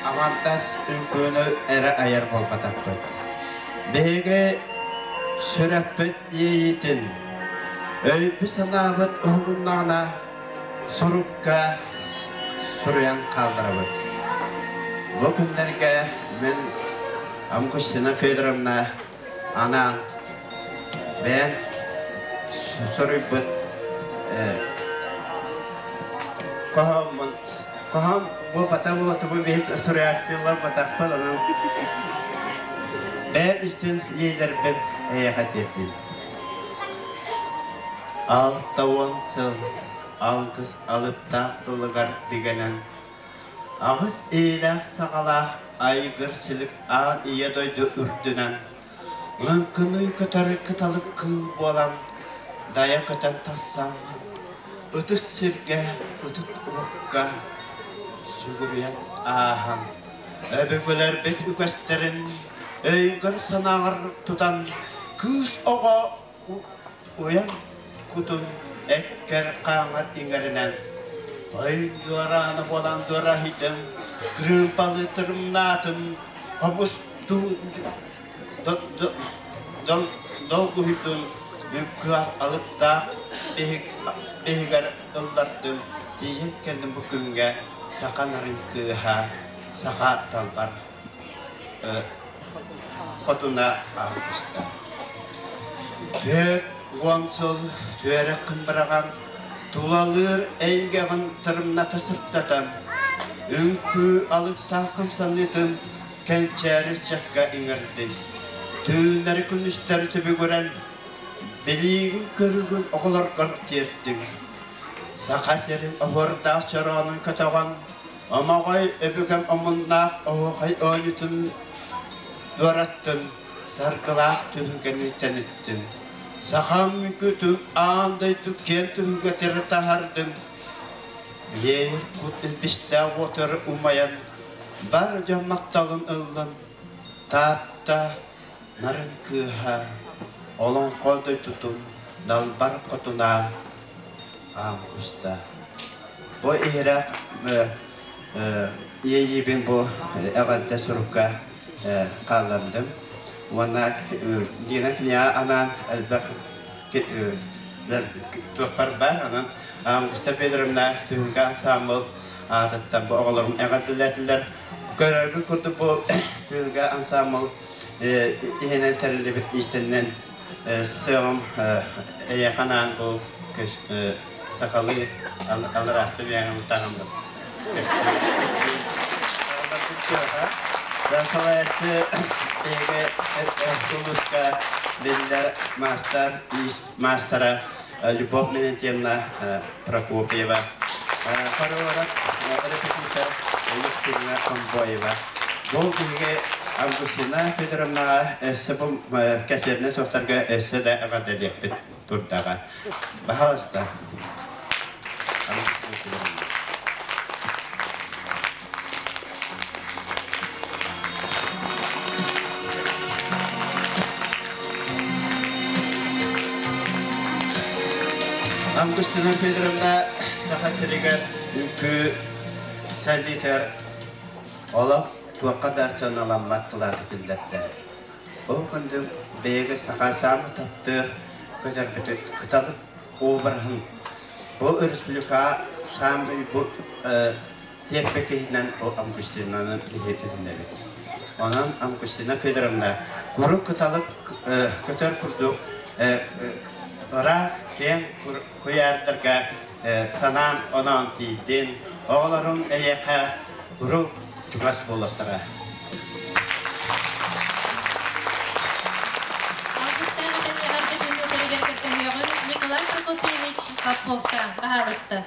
аҥардас үҥкүүнү эрэ айар буолбатахпыт. Биһиги сүрэхпит иэйиитин, өйбүт-санаабыт уһугуннаҕына сурукка суруйан хаалларабыт. Бу күннэргэ мин Августина Федоровна анаан бэйэм суруйбут хоһооммун хоһоон буолбата буолуо бэһис суруйааччылар батахпын онон бэйэм истин иэйэлэрбин эйиэхэ тиэрдиим. 60 сыл алгыс алыптаах тылыгар бигэнэн аҕыс иилээх-саҕалаах айгыр-силик аан ийэ дойду үрдүнэн лыҥкыныы көтөр кыталык кыыл буолан дайа көтөн тахсаҥҥын ытыс сиргэ ытыт уокка сүгүрүйэн ааһан өбүгэлэрбит үгэстэрин өйгөр-санааҕар тутан кыыс оҕо уйан кутун эккэр-хааҥҥар иҥэринэн ой дуораана буолан дуораһыйдыҥ кырыымпалыы тырымнаатын хомус долгуһуйдун үҥкүү алыптаах биһигэр ыллардым тиийэн кэллим бу күҥҥэ саха нарын кыыһа саха талбар хотуна Августа. 40 сыл түөрэххин быраҕан, тулалыыр эйгэҕин тырымната сырдатан, үҥкүү алыптаах хамсаныытын кэнчээри ыччакка иҥэрдин. Түүннэри-күнүстэри түбүгүрэн, билиигин-көрүүгүн оҕолоргор тиэртиҥ. Саха сирин оһуордаах чороонун көтөҕөн, Омоҕой өбүгэм омуннаах оһуохай оонньуутун дуораттын, саргылаах түһүлгэни тэниттин. Сахам үҥкүүтүн аан дойду киэн түһүлгэтигэр таһаардын. Иэйэр кут илбистээх уотар умайан, бар дьон махталын ыллын. Таатта нарын кыыһа, олоҥхо дойдутун далбар хотуна Августа. Бу иһирэх иэйиибин бу эҕэрдэ сурукка хааллардым. Уонна Дина киниэхэ анаан элбэх туохпар баар. Онон Августа Федоровна түһүлгэ ансаамбыл аатыттан бу оҕолорум эҕэрдэлээтилэр. Көрөргүт курдук бу түһүлгэ ансаамбыл иһинэн тэриллибит иистэннэн Сыаҕым эйиэхэ анаан бу сахалыы алыраахты биэҥим таһыммыт Салайааччы биһиги улууска биллэр маастар иис маастара Любовь Милентьевна Прокопьева, хореограф, репетитор Екатерина Комбоева. Бу биһиги Августина Федоровнаҕа өссө бу кэсиэринэ суохтарга өссө да эҕэрдэлиэхпит турдаҕа. Баһаалыста. Августина Федоровна. Августина Федоровна Саха сиригэр үҥкүү сэлиитэр олох туохха да сыаналаммат кылааты киллэрдэ. Ол курдук бэйэгэ саха саамы таптыыр көтөрбүтүн кыталык обраһын бу республикаҕа саамай бу тиэрбэ киһинэн ол Августинаны биһиэтиннэбит. Онон Августина Федоровна куруук кыталык көтөр курдук ыраах киэҥ куйаардарга санаан оноон тиийдин, оҕолорум эйиэхэ куруук чугас буолуохтара. Алгыстаах эҕэрдэ күннэтэригэр көрдөһүөҕүн Николай Прокопьевич Поповка баһаалыста.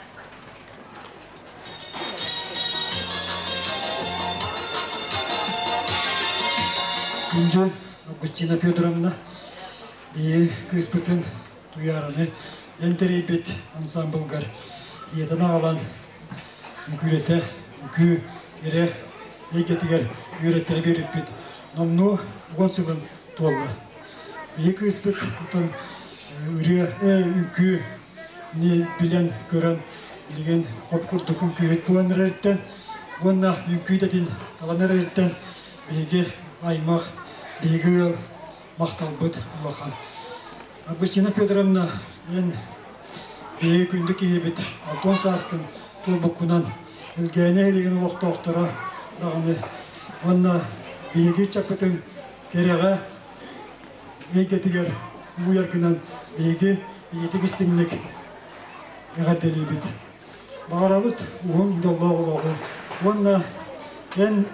Күндү Августина Федоровна, Биһиги кыыспытын Туйаараны эн тэрийбит ансаамбылгар ийэтин аҕалан үҥкүүлэтэ, үҥкүү кэрэ эйгэтигэр үөрэттэрэ биэрбиппит номнуо 10 сылын туолла. Биһиги кыыспыт оттон ырыа, үҥкүү билэн, көрөн, билигин хоп курдук үҥкүүһүт буолан эрэриттэн уонна үҥкүү идэтин талан эрэриттэн биһиги аймах, биһиги ыал махталбыт улахан. Августина Федоровна, эн биһиги күндү киһибит 60 сааскын туолбуккунан Элгээйи нэһилиэгин олохтоохторо даҕаны уонна биһиги ыччаппытын кэрэҕэ эйгэтигэр угуйаргынан биһиги ититик истиҥник эҕэрдэлиибит. Баҕарабыт уһун дьоллоох олоҕу уонна эн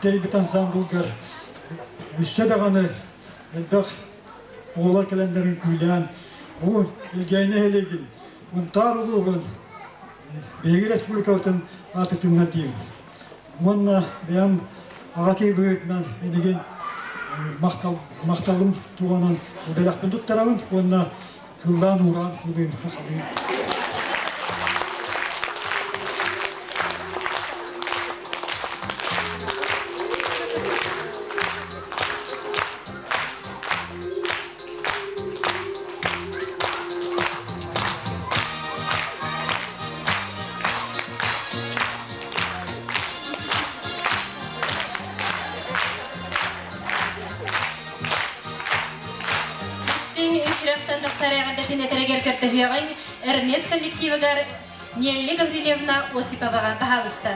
тэрийбит ансаамбылгар өссө даҕаны элбэх оҕолор кэлэннэр үҥкүүлээн бу Элгээйи нэһилиэгин, Сунтаар улууһун, биһиги республикабытын аатытыннар диибит. Уонна бэйэм аҕа киһи быһыытынан эйигин махталым туһанан бэлэхпин туттарабын уонна ыллаан-уураан ылыым сахалыы. Истиҥ үс тахсар эҕэрдэтин этэригэр көрдөһүөҕүҥ Эрмец коллективыгар Нелли Гаврильевна Осиповаҕа баһаалыста.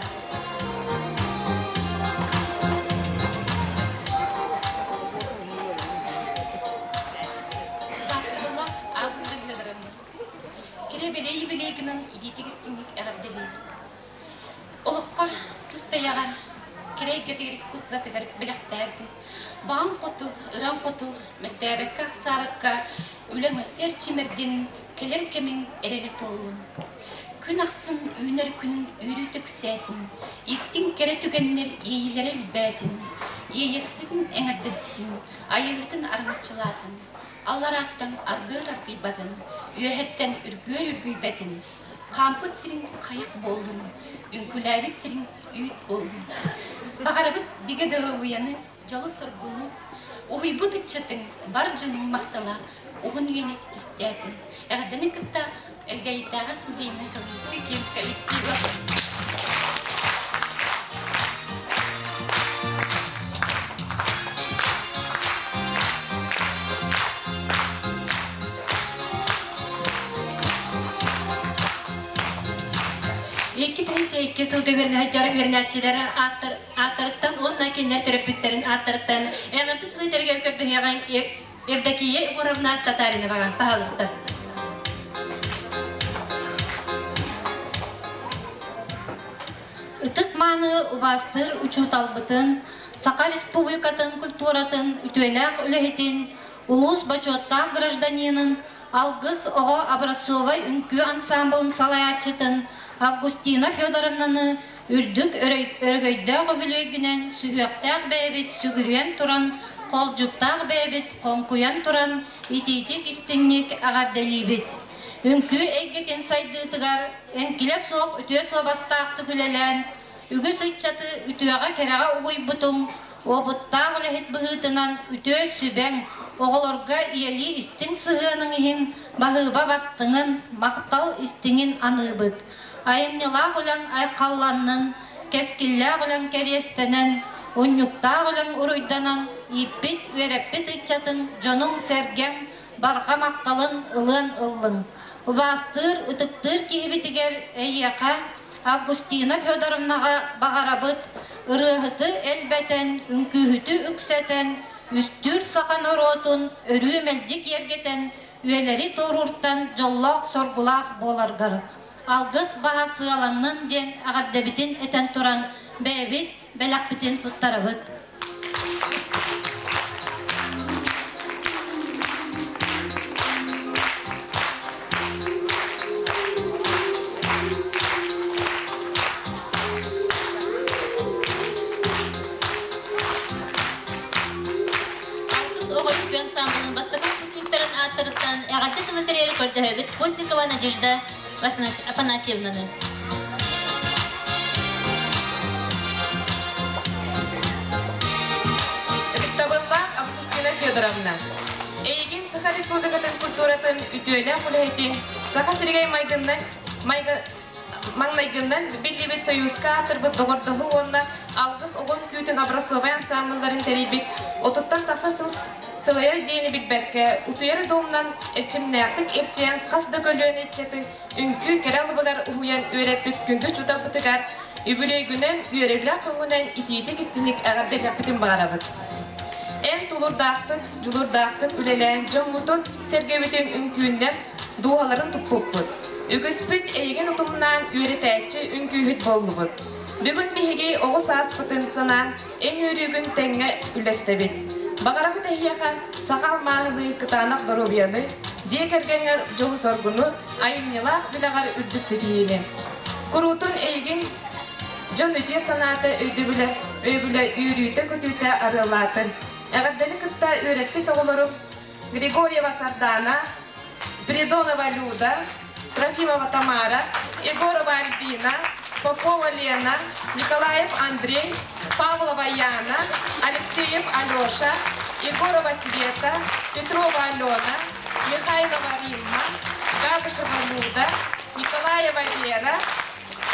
Августа Федоровна, кире билей-билей гынан илиитик истиҥник эҕэрдэлиибин. Олоххор тус бэйэҕэр кэрэ эйгэтигэр искусствотыгар бэлэхтээбитин баҕам хоту, ырам хоту, мөттөөбөккө-ахсаабакка үлэҥ өссө эрчимирдин, кэлэр кэмиҥ эрэлэ туоллун. Күн ахсын үүнэр күнүҥ үөрүүтэ үксээтин, истиҥ кэрэ түгэннэр иэйиилэрэ элбээтин, иэйиэхситин эҥэрдэстин, айыыһытын араҥаччылаатын, алларааттан аргыар аргыйбатын, үөһэттэн үргүөр үргүйбэтин, Хаампыт сириҥ хайах буоллун, үҥкүүлээбит сириҥ үүт буоллун. Баҕарабыт бигэ доруобуйаны, дьолу-соргуну, уһуйбут ыччатыҥ, бар дьонуҥ махтала уһун үйэни түстээтин. Эҕэрдэни кытта Элгээйитээҕи музейно-экологическай киин коллектива. 2-2 сылга үөрэнэ үөрэнээччилэр ааттарыттан уонна кинилэр төрөппүттэрин ааттарыттан эҕэрдэ тылы көрдөһүөҕүҥ Евдокия Егоровна Татариноваҕа паһаалыста. Ытык-мааны убаастыыр учууталбытын, Саха Республикатын культуратын үтүөлээх үлэһитин, улуус бочуоттаах гражданинын, Алгыс оҕо образцовай үҥкүү ансаамбылын салайааччытын Августина Федоровнаны үрдүк өрөгөйдөөх үбүлүөйгүнэн сүһүөхтээх бэйэбит сүгүрүйэн туран, хоолдьуктаах бэйэбит хоҥкуйан туран итиитик-истиҥник эҕэрдэлиибит. Үҥкүү эйгэтин сайдыытыгар эҥкилэ суох үтүө суобастаахтык үлэлээн, үгүс ыччаты үтүөҕэ-кэрэҕэ угуйбутуҥ, уопуттаах үлэһит быһыытынан үтүө сүбэҥ, оҕолорго ийэлии истиҥ сыһыаныҥ иһин баһыыба бастыҥын, махтал истиҥин аныыбыт. Айымньылаах үлэҥ айхалланнын, кэскиллээх үлэҥ кэриэстэнэн, унньуктаах үлэҥ уруйданан, ииппит, үөрэппит ыччатыҥ, дьонуҥ-сэргэҥ барҕа махталын ылыан ыллыҥ. Убаастыыр, ытыктыыр киһибитигэр эйиэхэ Августина Федоровнаҕа баҕарабыт ырыаһыты элбэтэн, үҥкүүһүтү үксэтэн, үстүүр саха норуотун өрүү мэлдьи киэргэтэн, үйэлэри туорууртан дьоллоох-соргулаах буоларгар алгыс баһа сыаланнын диэн эҕэрдэбитин этэн туран бэйэбит бэлэхпитин туттарабыт. Алгыс оҕо үҥкүү ансаамбылын бастакы выпускниктарын аттарыттан эҕэрдэ тылы тэрийэр көрдөһөбүт Постникова Надежда Афанасьевнаны. Ытыктабыллаах Августина Федоровна, эйигин Саха Республикатын культуратын үтүөлээх үлэһитин, Саха сиригэй майгыннан маҥнайгыннан биллибит Союзка аатырбыт доҕордоһуу уонна Алгыс оҕо үҥкүүтүн образцовай ансаамбылларын тэрийбит отуттан тахса сыл сылайар диэни билбэккэ, утуйар дуомунан эрчимнээхтик эрчийэн хас да көлүөнэ ыччаты үҥкүү кэрэ алыбыгар уһуйан үөрэппит күндү учууталбытыгар үбүлүөйгүнэн, үөрүүлээх көҥүнэн итиитик-истиҥник эҕэрдэлиэхпитин баҕарабыт. Эн тулуурдаахтык, дьулуурдаахтык үлэлээн дьоммутун, сэргэбитин үҥкүүннэн дууһаларын туппуппут. Үгүспүт эйигин утумнаан үөрэтээччи үҥкүүһүт буоллубут. Бүгүн биһиги оҕо сааспытын санаан эн үөрүүгүн тэҥҥэ үллэстэбит. Баҕарабыт эһиэхэ саха алмааһыныы кытаанах доруобуйаны, дьиэ кэргэҥҥэр дьолу-соргуну, айымньылаах үлэҕэр үрдүк ситиһиини. Куруутун эйигин дьон үтүө санаата өйдөбүлэ, өйөбүлэ үөрүүтэ-көтүүтэ арыалаатын. Эҕэрдэни кытта үөрэппит оҕолорум Григорьева Сардана, Спиридонова Люда, Трофимова Тамара, Егорова Альбина, Попова Лена, Николаев Андрей, Павлова Яна, Алексеев Алеша, Егорова Света, Петрова Алена, Михайлова Римма, Габышева Люда, Николаева Вера,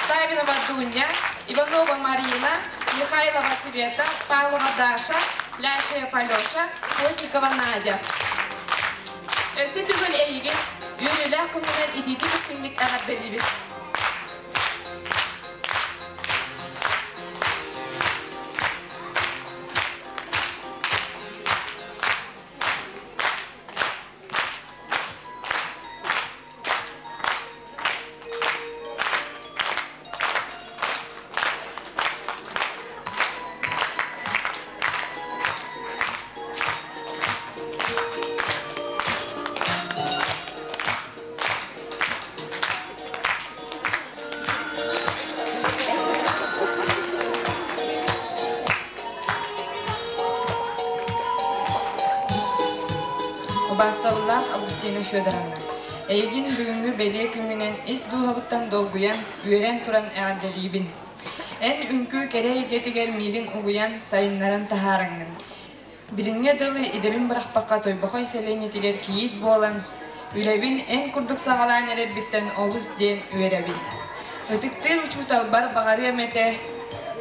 Савинова Дуня, Иванова Марина, Михайлова Света, Павлова Даша, Ляшеев Алеша, Постникова Надя. Өссө төгүл эйигин үөрүүлээх күнүнэн итиитик истиҥник эҕэрдэлиибит. Убаастабыллаах Августина Федоровна, эйигин бүгүҥҥү бэлиэ күҥҥүнэн ис дууһабыттан долгуйан, үөрэн туран эҕэрдэлиибин. Эн үҥкүү кэрэ эйгэтигэр миигин угуйан, сайыннаран таһаараҥҥын. Билиҥҥэ дылы идэбин бырахпакка Тойбохой сэлиэнньэтигэр кийиит буолан, үлэбин эн курдук саҕалаан эрэрбиттэн олус диэн үөрэбин. Ытыктыыр учууталбар баҕарыам этэ,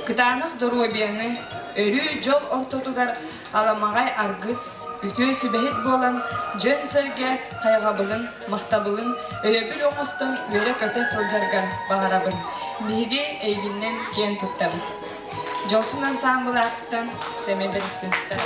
кытаанах доруобуйаны, өрүү дьол ортотугар аламаҕай аргыс, үтүө сүбэһит буолан дьон-сэргэ хайҕабылын, махтабылын өйөбүл оҥостон үөрэ-көтө сылдьаргар баҕарабын. Биһиги эйигиннэн киэн туттабыт. Дьолсун ансаамбыл аатыттан сэмэй бэлэхтэнтэ.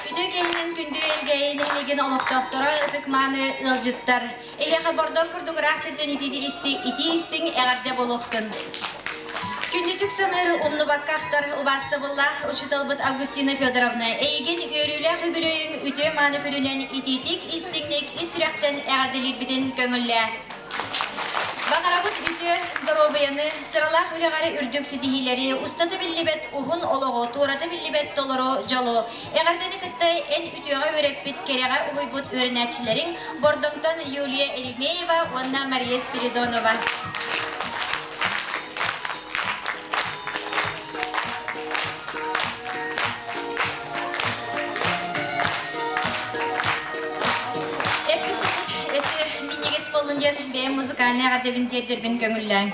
Үтүө киһинэн күндү Элгээйи нэһилиэгин олохтоохторо ытык-мааны ыалдьыттар. Эһиэхэ бордоҥ курдук ыраах сиртэн итии истиҥ эҕэрдэ буолуохтун. Күндүтүк саныыр умнубакка ахтар убаастабыллаах учууталбыт Августина Федоровна, эйигин үөрүүлээх үбүлүөйүҥ үтүө-мааны күнүнэн итиитик, истиҥник, ис сүрэхтэн эҕэрдэлиирбитин көҥүллээ. Баҕарабыт үтүө доруобуйаны, сыралаах үлэҕэр үрдүк ситиһиилэри, устата биллибэт уһун олоҕу, туората биллибэт толору дьолу, эҕэрдэни кытта эн үтүөҕэ үөрэппит, кэрэҕэ уһуйбут үөрэнээччилэриҥ Бордоҥтон Юлия Еремеева уонна Мария Спиридонова. Эппит курдук, өссө минньигэс буоллун диэн бэйэм музыкальнай эҕэрдэбин тиэрдэрбин көҥүллээҥ.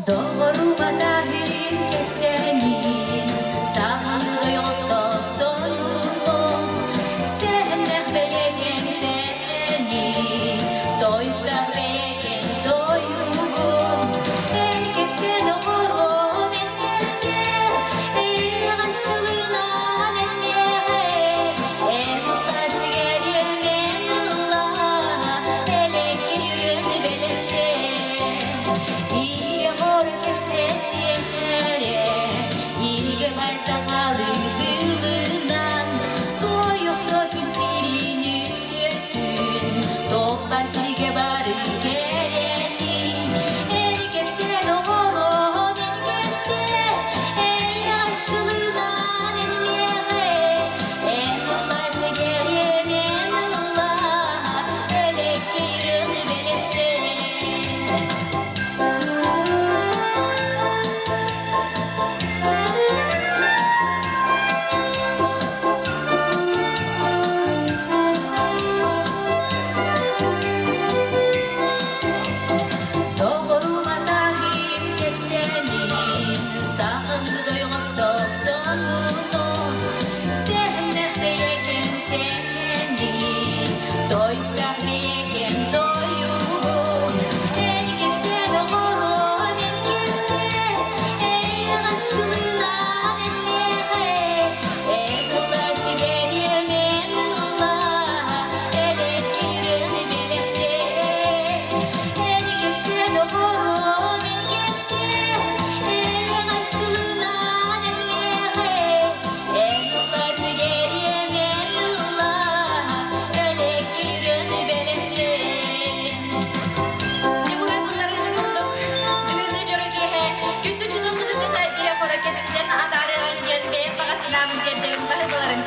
Доҕорум-атаһым кэпсээнин сахалыы дойҕохтоох сонунум, сэһэннээх бэйэтин сэһэнин, тойуктаах бэйэтин тойугун. Эн кэпсээ, доҕорум, эн кэпсээ, эйэҕэс тылынан. Баһыйбаларын.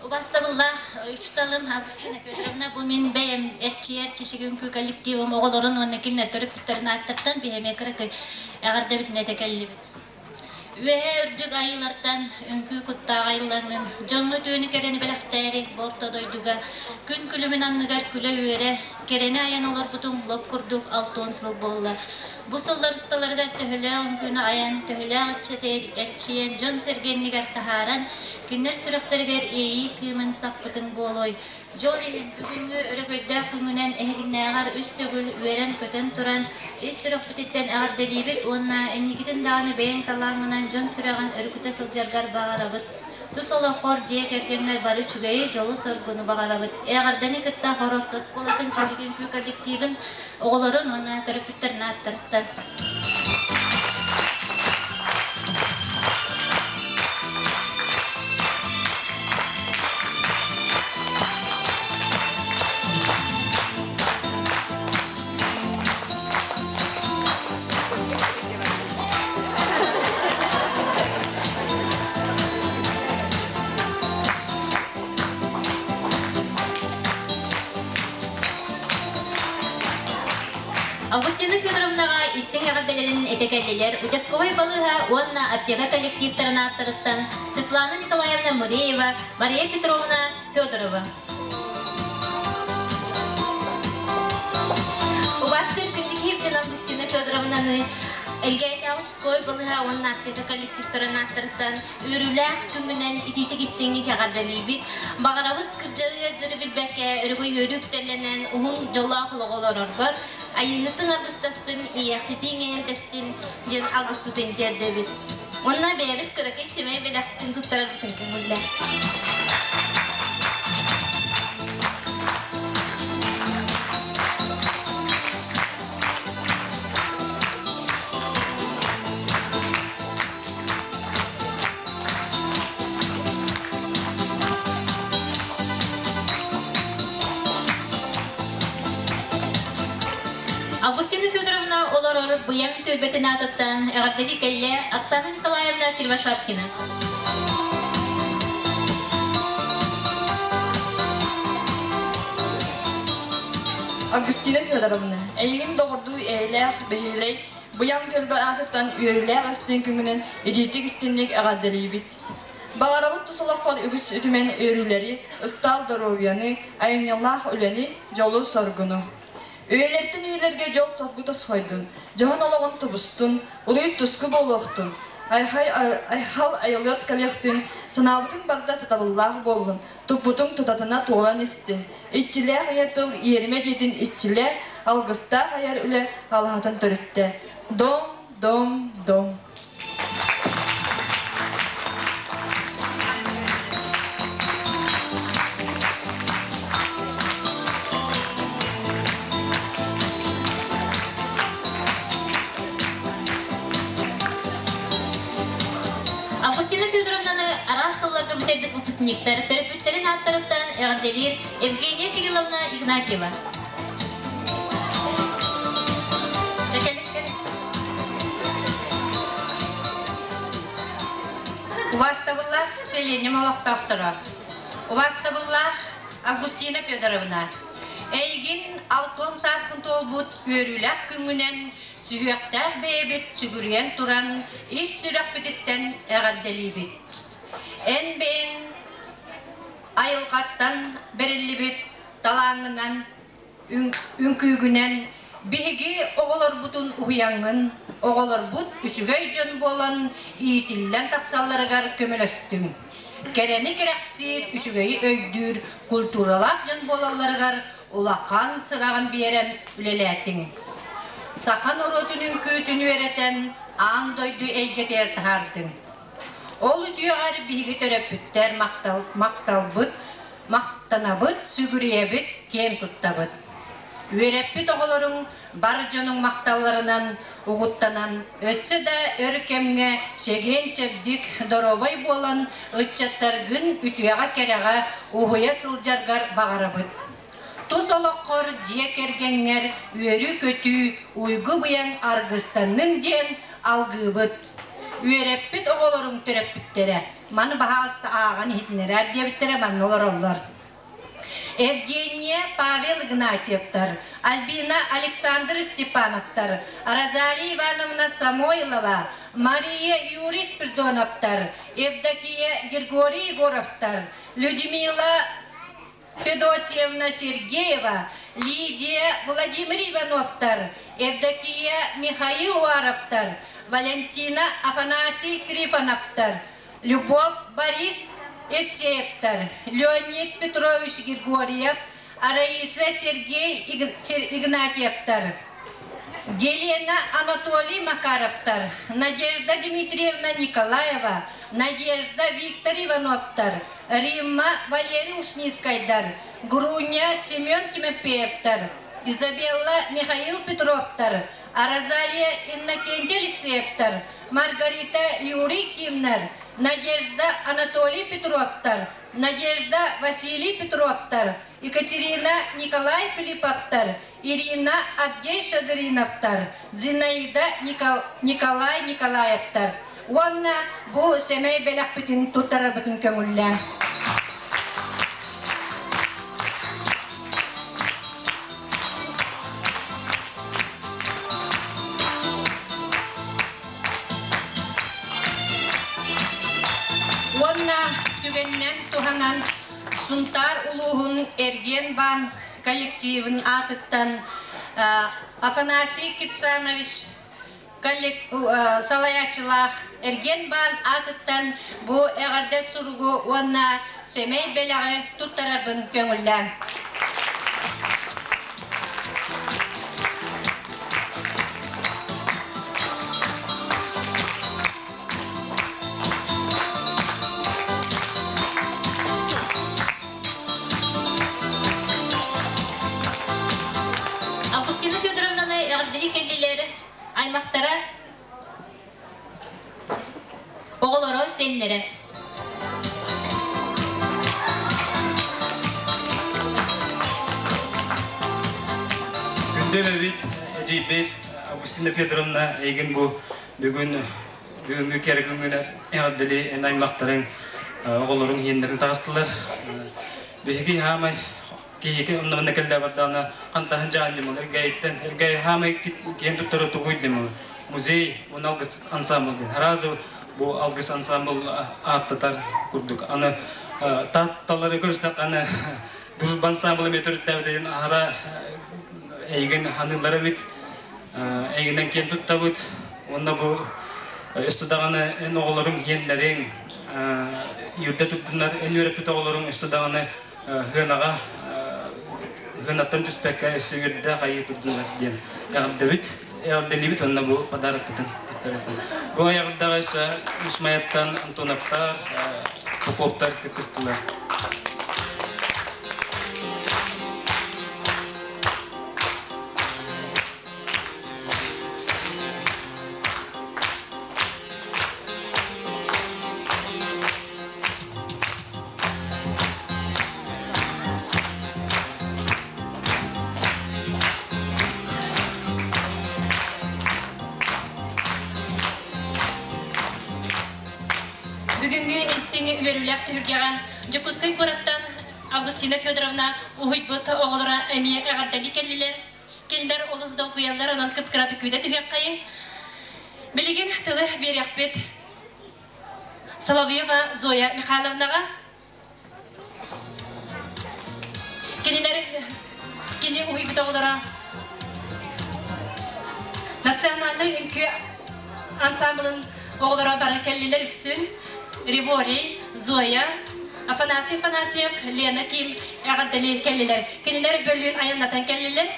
Убастабыллаах учууталым Августина Федоровна, бу мин бэйэм эрчийэр чэчик үҥкүү коллективым оҕолорун уонна кинилэр төрөппүттэрин ааттартан биһиэмэ кыракый эҕэрдэбитин этэ кэллибит. Үөһээ үрдүк айыылартан үҥкүү куттаах айыллаҥҥын, дьоҥҥо үтүөнү кэрэни бэлэхтээри бу орто дойдуга күн күлүмүн анныгар күлэ-үөрэ, кэрэни айан олорбутуҥ лоп курдук 60 сыл буолла. Бу сыллар усталарыгар төһөлөөх үҥкүүнү айан, төһөлөөх ыччаты эрчийэн, дьон-сэргэ иннигэр таһааран, кинилэр сүрэхтэригэр иэйии кыымын сахпытыҥ буолуой? Дьол иһин бүгүҥҥү өрөгөйдөөх күҥҥүнэн эһигиннээҕэр үс төгүл үөрэн-көтөн туран, ис сүрэхпититтэн эҕэрдэлиибит уонна инникитин даҕаны бэйэҥ талааҥҥынан дьон сүрэҕин өрүкүтэ сылдьаргар баҕарабыт. Тус олоххор, дьиэ кэргэҥҥэр бары үчүгэйи, дьолу-соргуну баҕарабыт. Эҕэрдэни кытта Хор орто оскуолатын Чэчик үҥкүү коллективын оҕолорун уонна төрөппүттэрин ааттарыттан. Августина Федоровнаҕа истиҥ эҕэрдэлэрин этэ кэллилэр участковай балыыһа уонна аптека коллективтарын ааттарыттан Светлана Николаевна Муреева, Мария Петровна Федорова. Убастыыр күндү киһибитин Августина Федоровнаны Элгээйитээҕи участковай балыыһа уонна аптека коллективтарын ааттарыттан үөрүүлээх күҥҥүнэн итиитик истиҥник эҕэрдэлиибит. Баҕарабыт кырдьары-ыалдьары билбэккэ өрөгөй үөрүү үктэллэнэн уһун дьоллоох олоҕу олороргор, айыыһытыҥ аргыстастын, иэйэхситииҥ эҥэрдэстин диэн алгыспытын тиэрдэбит. Уонна бэйэбит кыракый сэмэй бэлэхпитин туттарарбытын көҥүллэ. Августина Федоровна олорор Быйаҥ түөлбэтин аатыттан эҕэрдэлии кэллэ Оксана Николаевна Кривошапкина. Августина Федоровна, эйигин доҕордуу эйэлээх, бэһиэлэй, Быйаҥ түөлбэ аатыттан үөрүүлээх истиҥ күҥүнэн итиитик истиҥник эҕэрдэлиибит. Баҕарабыт тус олоххор үгүс үтүмэн үөрүүлэри, ыстаал доруобуйаны, айымньылаах үлэни, дьолу-соргуну. Үйэлэртэн үйэлэргэ дьол-соргу тосхойдун, дьоһун олоҕун тубустун, уруй-туску буолуохтун, айхай айхал айылыат кэлиэхтин, санаабытыҥ барыта сатабыллаах буоллун, туппутуҥ тутатына туолан истин, иччилээх ийэ тыл иэримэ дьиэтин иччилэ, алгыстаах айар үлэ алаһатын төрүттэ. Дом, дом, дом. Августина Федоровнаны араас сылларга бүтэрбит выпускниктар төрөппүттэрин ааттарыттан эҕэрдэлиир Евгения Кирилловна Игнатьева. Убаастабыллаах селением олохтоохторо, убаастабыллаах Августина Федоровна, эйигин алтон сааскын туолбут үөрүүлээх күҥҥүнэн сүһүөхтээх бэйэбит сүгүрүйэн туран ис сүрэхпититтэн эҕэрдэлиибит. Эн бэйэҥ айылҕаттан бэриллибит талааҥҥынан үҥкүүгүнэн биһиги оҕолорбутун уһуйаҥҥын, оҕолорбут үчүгэй дьон буолан иитиллэн тахсалларыгар көмөлөстүҥ. Кэрэни кэрэхсиир, үчүгэйи өйдүүр культуралаах дьон буолалларыгар улахан сыраҕын биэрэн үлэлээтиҥ. Саха норуотун үҥкүүтүн үөрэтэн аан дойду эйгэтигэр таһаардыҥ. Ол үтүөҕэр биһиги төрөппүттэр махталбыт, махтанабыт, сүгүрүйэбит, киэн туттабыт. Үөрэппит оҕолоруҥ бар дьонуҥ махталларынан угуттанан, өссө да өр кэмҥэ чэгиэн-чэбдик, доруобай буолан, ыччаттаргын үтүөҕэ-кэрэҕэ уһуйа сылдьаргар баҕарабыт. Тус олоххор, дьиэ кэргэҥҥэр үөрүү-көтүү, уйгу-быйаҥ аргыстаннын диэн алгыыбыт. Үөрэппит оҕолоруҥ төрөппүттэрэ маны баһаалыста ааҕан иһитиннэрээр диэбиттэрэ манна олороллор. Евгения Павел Игнатьевтар, Альбина Александр Степановтар, Розалия Ивановна Самойлова, Мария Юрий Спирдоновтар, Евдокия Григорий Егоровтар, Людмила Федосьевна Сергеева, Лидия Владимир Ивановтар, Евдокия Михаил Уаровтар, Валентина Афанасий Трифоновтар, Любовь Борис Евсеевтар, Леонид Петрович Григорьев, Раиса Сергей Игнатьевтар, Елена Анатолий Макаровтар, Надежда Дмитриевна Николаева, Надежда Виктор Ивановтар, Римма Валерий Ушницкайдар, Груня Семен Тимофеевтар, Изабелла Михаил Петровтар, Розалия Иннокентий Алексеевтар, Маргарита Юрий Кимнер, Надежда Анатолий Петровтар, Надежда Василий Петровтар, Екатерина Николай Филипповтар, Ирина Авдей Шадыриновтар, Зинаида Николай Николаевтар уонна бу сэмэй бэлэхпитин туттарарбытын көҥүллээн. Уонна түгэнинэн туһанан Сунтаар улууһун эргиэн баан коллективын аатыттан Афанасий Кирсанович салайааччылаах эргиэн баан аатыттан бу эҕэрдэ суругу уонна сэмэй бэлэҕи туттарарбын көҥүллээн. Августина Федоровнаны эҕэрдэлии кэллилэр аймахтара, оҕолоро, сиэннэрэ. Күндү эбэбит, эдьиийбит Августина Федоровна эйигин бу бүгүн бүгүҥҥү кэрэ күҥҥүнэр эҕэрдэлии эн аймахтарыҥ оҕолоруҥ иһиннэрин таҕыстылар. Биһиги хаамай киһиэхэ онно кэллэ бардаана хантаһын дьаанньымыл Элгээйиттэн Элгээйи хаамай киэн туттара тугуй димыл музей уонна алгыс ансамбл диэн сразу бу алгыс ансамбл ааттатар курдук аны таатталары көрүстэх аны дружба ансамблы эмиэ төрүттээбит диэн аһара эйигин ханыыллар эбит эйигинэн киэн туттабыт уонна бу өссө даҕаны эн оҕолоруҥ иэннэриҥ үрдэ туттунар эн үөрэппит оҕолоруҥ өссө даҕаны Хыанаҕа хыанаттан түспэккэ өссө үөрдээх айыы турдуннар диэн эҕэрдэбит эҕэрдэлиибит уонна бу подарокпытын туттарабын. Бу эҕэрдэҕэ өссө Исмаяттан Антоновтар, Поповтар кыттыстылар. Бүгүҥҥү истиҥ үөрүүлээх түһүлгэҕэ Дьокуускай куораттан Августина Федоровна уһуйбут оҕолоро эмиэ эҕэрдэлии кэллилэр. Кинилэр олус долгуйаллар, онон кып-кыратык күүтэ түһүөххэйиҥ. Билигин тылы биэриэхпит Соловьева Зоя Михайловнаҕа. Кинилэр кини уһуйбут оҕолоро национальнай үҥкүү ансамблын оҕолоро бары кэллилэр үксүн Риворий, Зоя, Афанасий Афанасьев, Лена Ким эҕэрдэлии кэллилэр. Кинилэр бөлүүн айаннатан кэллилэр.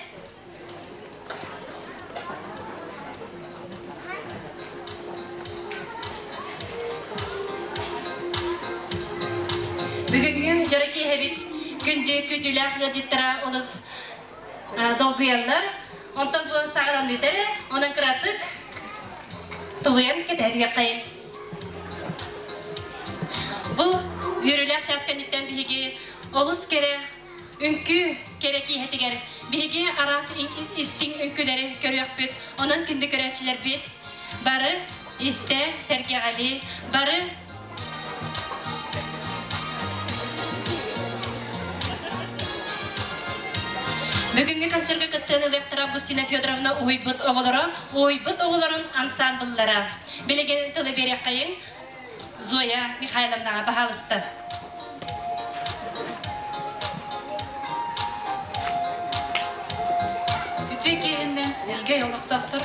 Бүгүҥҥү дьоро киэһэбит күндү күүтүүлээх ыалдьыттара олус Долгуйаллар. Онтон буолан саҕаланыыта эрэ, онон кыратык тулуйан кэтэһэтиэххэйин. Бу үөрүүлээх чаас кэнниттэн биһиги олус кэрэ үҥкүү кэрэ киэһэтигэр биһиги араас истиҥ үҥкүүлэри көрүөхпүт. Онон күндү көрөөччүлэрбит бары истэ, сэргэҕэлии, бары Бүгүҥҥү концерга кыттыан ылыахтара Августина Федоровна уһуйбут оҕолоро, уһуйбут оҕолорун ансаамбыллара. Билигин тылы биэриэххэйиҥ Зоя Михайловнаҕа, баһаалыста. Үтүө киэһэннэн Элгэй олохтоохтор.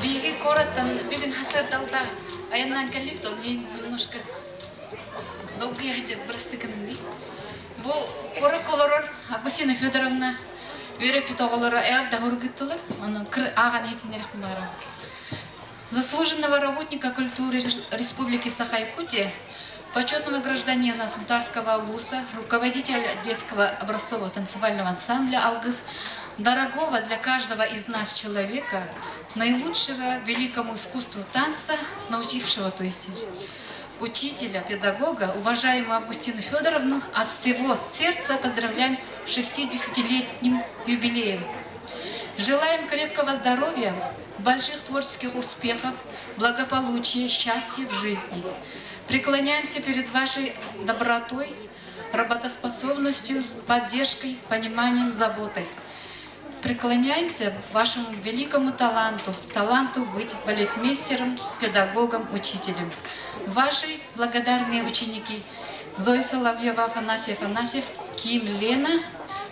Биһиги куораттан бүгүн хасырдалда айаннаан кэллибит, ол иһин немножко долгуйа сылдьар бырастыкынын дии. Бу куоракка олорор Августина Федоровна үөрэппит оҕолоро эр да ыттылар, онон ааҕан иһитиннэриэхпин баҕарабын. Заслуженного работника культуры Республики Саха-Якутия, почетного гражданина Сунтарского вуза, руководителя детского образцового танцевального ансамбля «Алгыс», дорогого для каждого из нас человека, наилучшего великому искусству танца, научившего, то есть учителя, педагога, уважаемую Августину Федоровну, от всего сердца поздравляем с 60-летним юбилеем. Желаем крепкого здоровья, больших творческих успехов, благополучия, счастья в жизни. Преклоняемся перед вашей добротой, работоспособностью, поддержкой, пониманием, заботой. Преклоняемся вашему великому таланту, таланту быть балетмейстером, педагогом, учителем. Ваши благодарные ученики Зоя Соловьева, Афанасий Афанасьев, Ким Лена,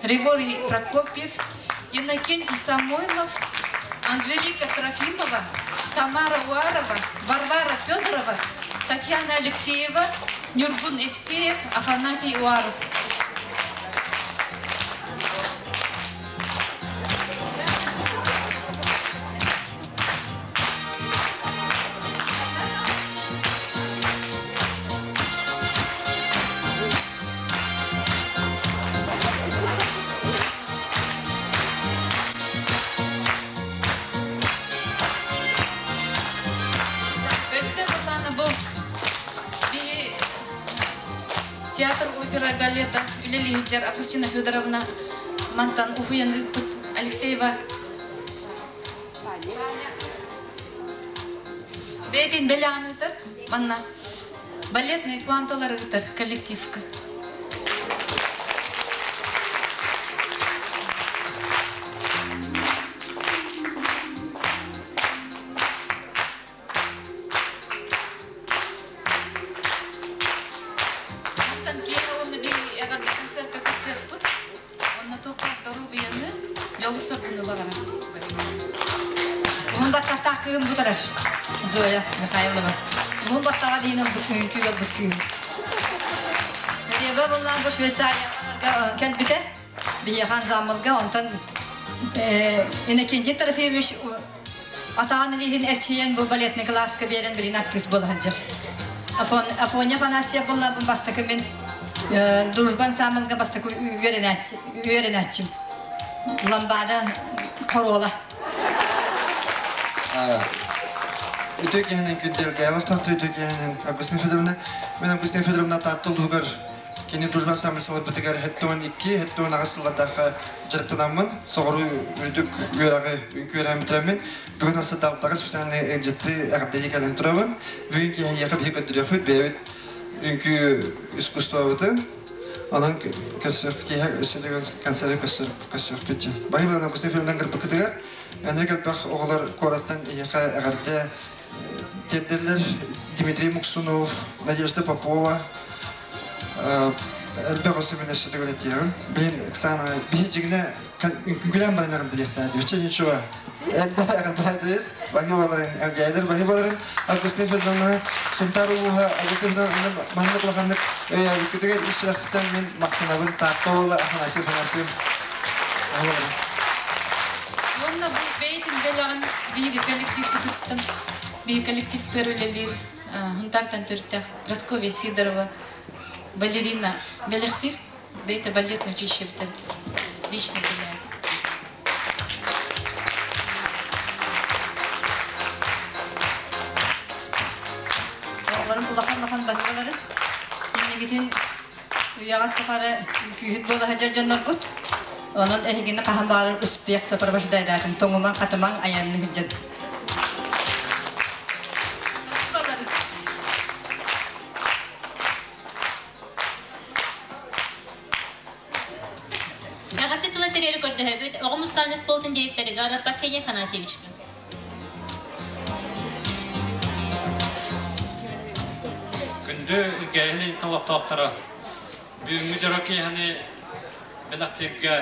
Григорий Прокопьев, Иннокентий Самойлов, Анжелика Трофимова, Тамара Уарова, Варвара Федорова, Татьяна Алексеева, Нюргун Евсеев, Афанасий Уаров. Өссө былаана бу биһи театр опера балета үлэлиһиджер Августина Федоровна мантан уһуйан ыыппыт Алексеева бэйэтин бэлэҕин ыытар манна балетный пуанталар ыытар коллективка. Мантан киэһэ уонна биһиги эҕэрдэ концертка кыттыахпыт. Онно туохха доруобуйаны, дьолу-соргуну баҕарабын. Уһун баттахтаах кыыһым бу турар, Зоя Михайлова. Уһун баттаҕа диһин ылбыт үҥкүү ылбыт кыыһым. Рева буллаан бу Швейцарияҕа кэлбитэ. Биһиэхэ ансамблга онтон Иннокентий Трофимович атаҕын илиитин эрчийэн бу балетный кылааска биэрэн билигин артыыс буола сылдьар. Афоня Афанасьев буоллаабын бастакы мин Дружба ансамблга бастакы үөрэнээччим. Ламбада хоруола. Үтүө киһинэн күндү Галахтаахты үтүө киһинэн Августина Федоровна. Мен Августина Федоровна Таатта улууһугар кини Дружба ансамбль салайбытыгар 72, 78 сыллардаахха дьарыктанаммын, соҕуруу үрдүк үөрэҕи үҥкүү үөрэҕин бүтэрэммин, бүгүн асы специальный ыалдьытты эҕэрдэлии кэлэн турабын. Бүгүн киһиэхэ биһи көрдөрүөхпүт бэйэбит үҥкүү искусствобытын. Онон көрсүөх киэһэ өссө төгүл концерты көрсүөхпүт дьэ. Баһыыбалан Августин фильмнан кырбыккытыгар Энрик элбэх оҕолор куораттан эйиэхэ эҕэрдэ тиэрдэллэр. Дмитрий Муксунов, Надежда Попова, элбэх өссө мин өссө төгүл этиэҕим. Билин Оксана, биһи дьиҥинэ үҥкүүлээн баран эҕэрдэлиэхтээх диэбиччэ ничего. Эрдэ эҕэрдэлээдибит. Баһыыбаларын, элгээйдэр баһыыбаларын Августина Федоровна Сунтаар улууһа Августина Федоровна маннык улаханнык өйөөбүккүтүгэр ис сүрэхпиттэн мин махтанабын. Таатта уола Афанасий Афанасьев. Уонна бу бэйэтин бэлэҕин биһиги коллективпытыттан биһиги коллективтар үлэлиир Хунтартан төрүттээх Прасковья Сидорова балерина бэлэхтиир. Бэйэтэ балетный училищебыттан лично кэлээт. Оҕолорум улахан-улахан баһыыбаларын иннигитин үйэҕит тухары үҥкүүһүт буола сылдьар дьонноргут. Онон эһигини хаһан баҕарар успех сопровождайдаатын тоҥумаҥ-хатымаҥ айанны сылдьан. Эҕэрдэ тыла тэрийэри көрдөһөбүт оҕо музыкальнай школатын директорыгар Парфений Афанасьевичка. Күндү Гээһин олохтоохторо, бүгүҥҥү дьоро киэһэни бэлэхтииргэ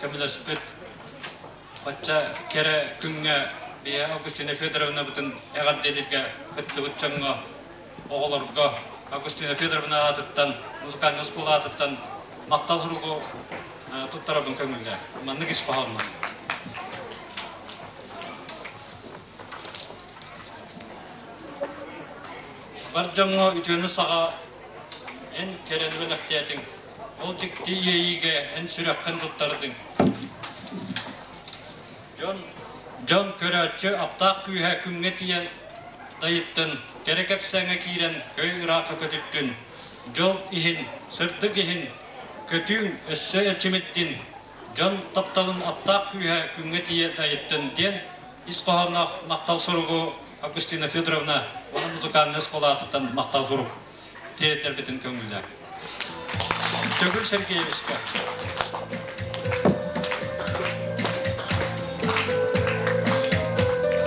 көмөлөспүт бачча кэрэ күҥҥэ биһи Августина Федоровнабытын эҕэрдэлииргэ кыттыбыт дьоҥҥо, оҕолорго Августина Федоровна аатыттан, музыкальнай оскуола аатыттан махтал суругу туттарабын көҥүллээ. Маннык ис хоһооннон. Бар дьоҥҥо үтүөнү саҕа эн кэрэни бэлэхтээтиҥ, ол дьикти иэйиигэ эн сүрэххин туттардыҥ. Дьон, дьон көрөөччү аптаах күүһэ күҥҥэ тиийэн дайыттын, кэрэ кэпсээҥҥэ киирэн көй ыраахха көтүттүн. Дьол иһин, сырдык иһин, көтүүҥ өссө эрчимирдин, дьон тапталын аптаах күүһэ күҥҥэ тиийэ дайыттын диэн ис хоһоонноох махтал суругу Августина Федоровна уонна музыкальнай оскуола аатыттан махтал сурук тиэрдэрбитин көҥүллээх. Төгүл Сергеевичка.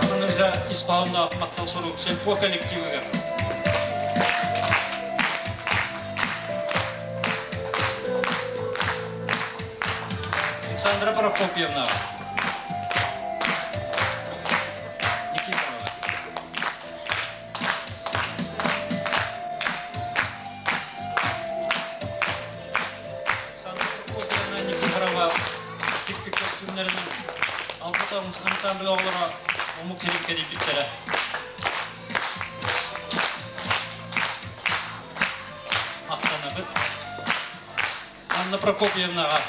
Аманырза ис хоһоонноох махтал сурук сельпо коллективыгар. Александра Прокопьевна. Никифорова. Александра Прокопьевна Никифорова тикпит көстүүмнэринэн Алгыс ансамбль оҕолоро омук сирин кэрийбиттэрэ. Махтанабыт. Анна Прокопьевнаҕа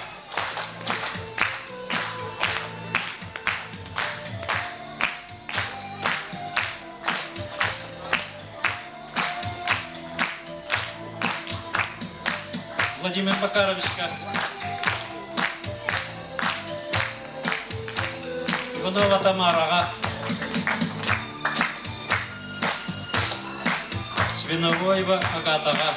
Владимир Макаровичка Иванова Тамараҕа Свиновоева Агатаҕа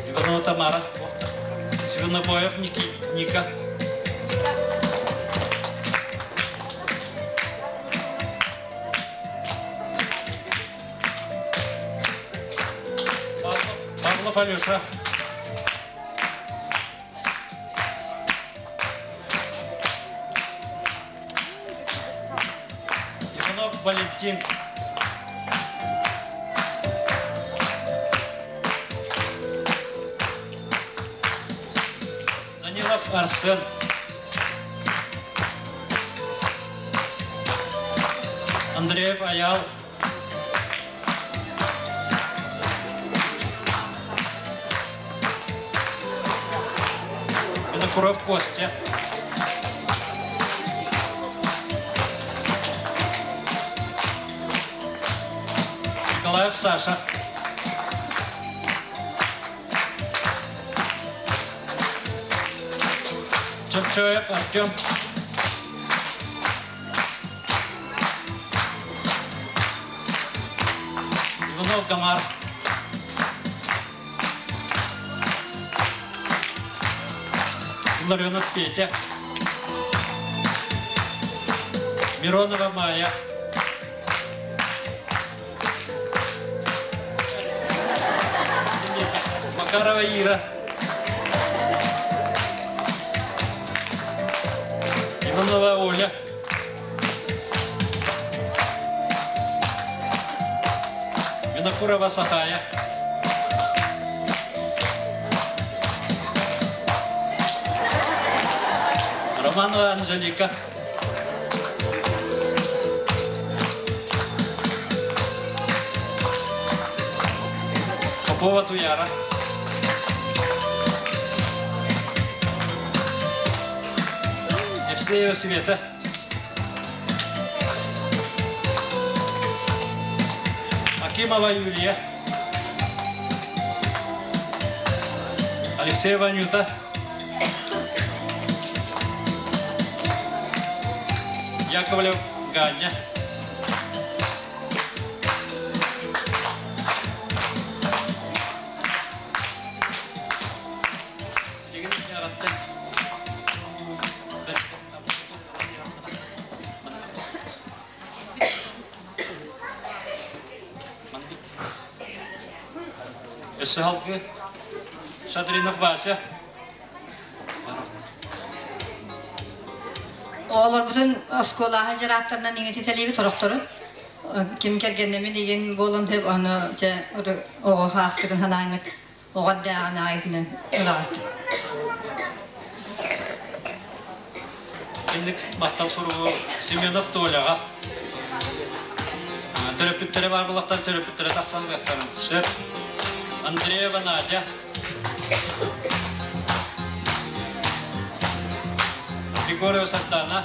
Иванова Тамара, Свинобоев Ника. Павлов Алеша. Иванов Валентин. Данилов Арсен. Андреев Аял. Винокуров Костя. Николаев Саша. Чопчоев Артем. Иванов Гамар. Ларионов Петя. Миронова Майя. Макарова Ира. Иванова Оля. Винокурова Сахая. Романова Анжелика. Попова Туяра. Евсеева Света. Акимова Юлия. Алексеева Анюта. Яковлев Ганя. Өссө халгы Шадринов Вася. Оҕолорбутун оскуолаҕа дьарааттарынан иҥэтитэлиибит орохторун. Ким кэргэннэммит игин буолан сөп, аны дьэ оҕо хааскытын санааҥҥыт оҕо эрдээҕин аайытынан ылаҕыт. Инник махтал суругу Семенов Толяҕа. Төрөппүттэрэ баар булахтан төрөппүттэрэ тахсан ыахсарын. Сөп. Андреева Надя. Григорьева Сардана.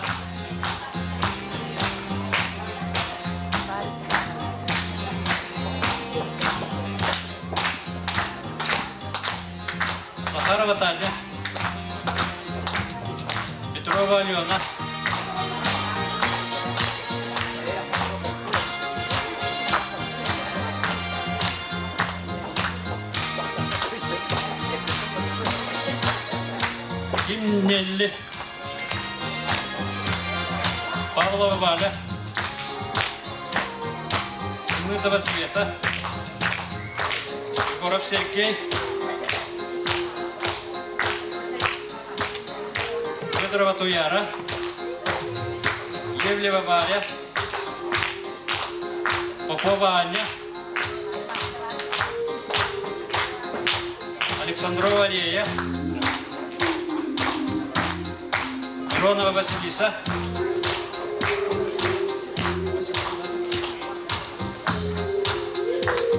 Захарова Таня. Петрова Алена. Ким Нелли. Павлова Валя. Сымытова Света. Егоров Сергей. Федорова Туяра. Евлева Варя. Попова Аня. Александрова Рея. Миронова Василиса.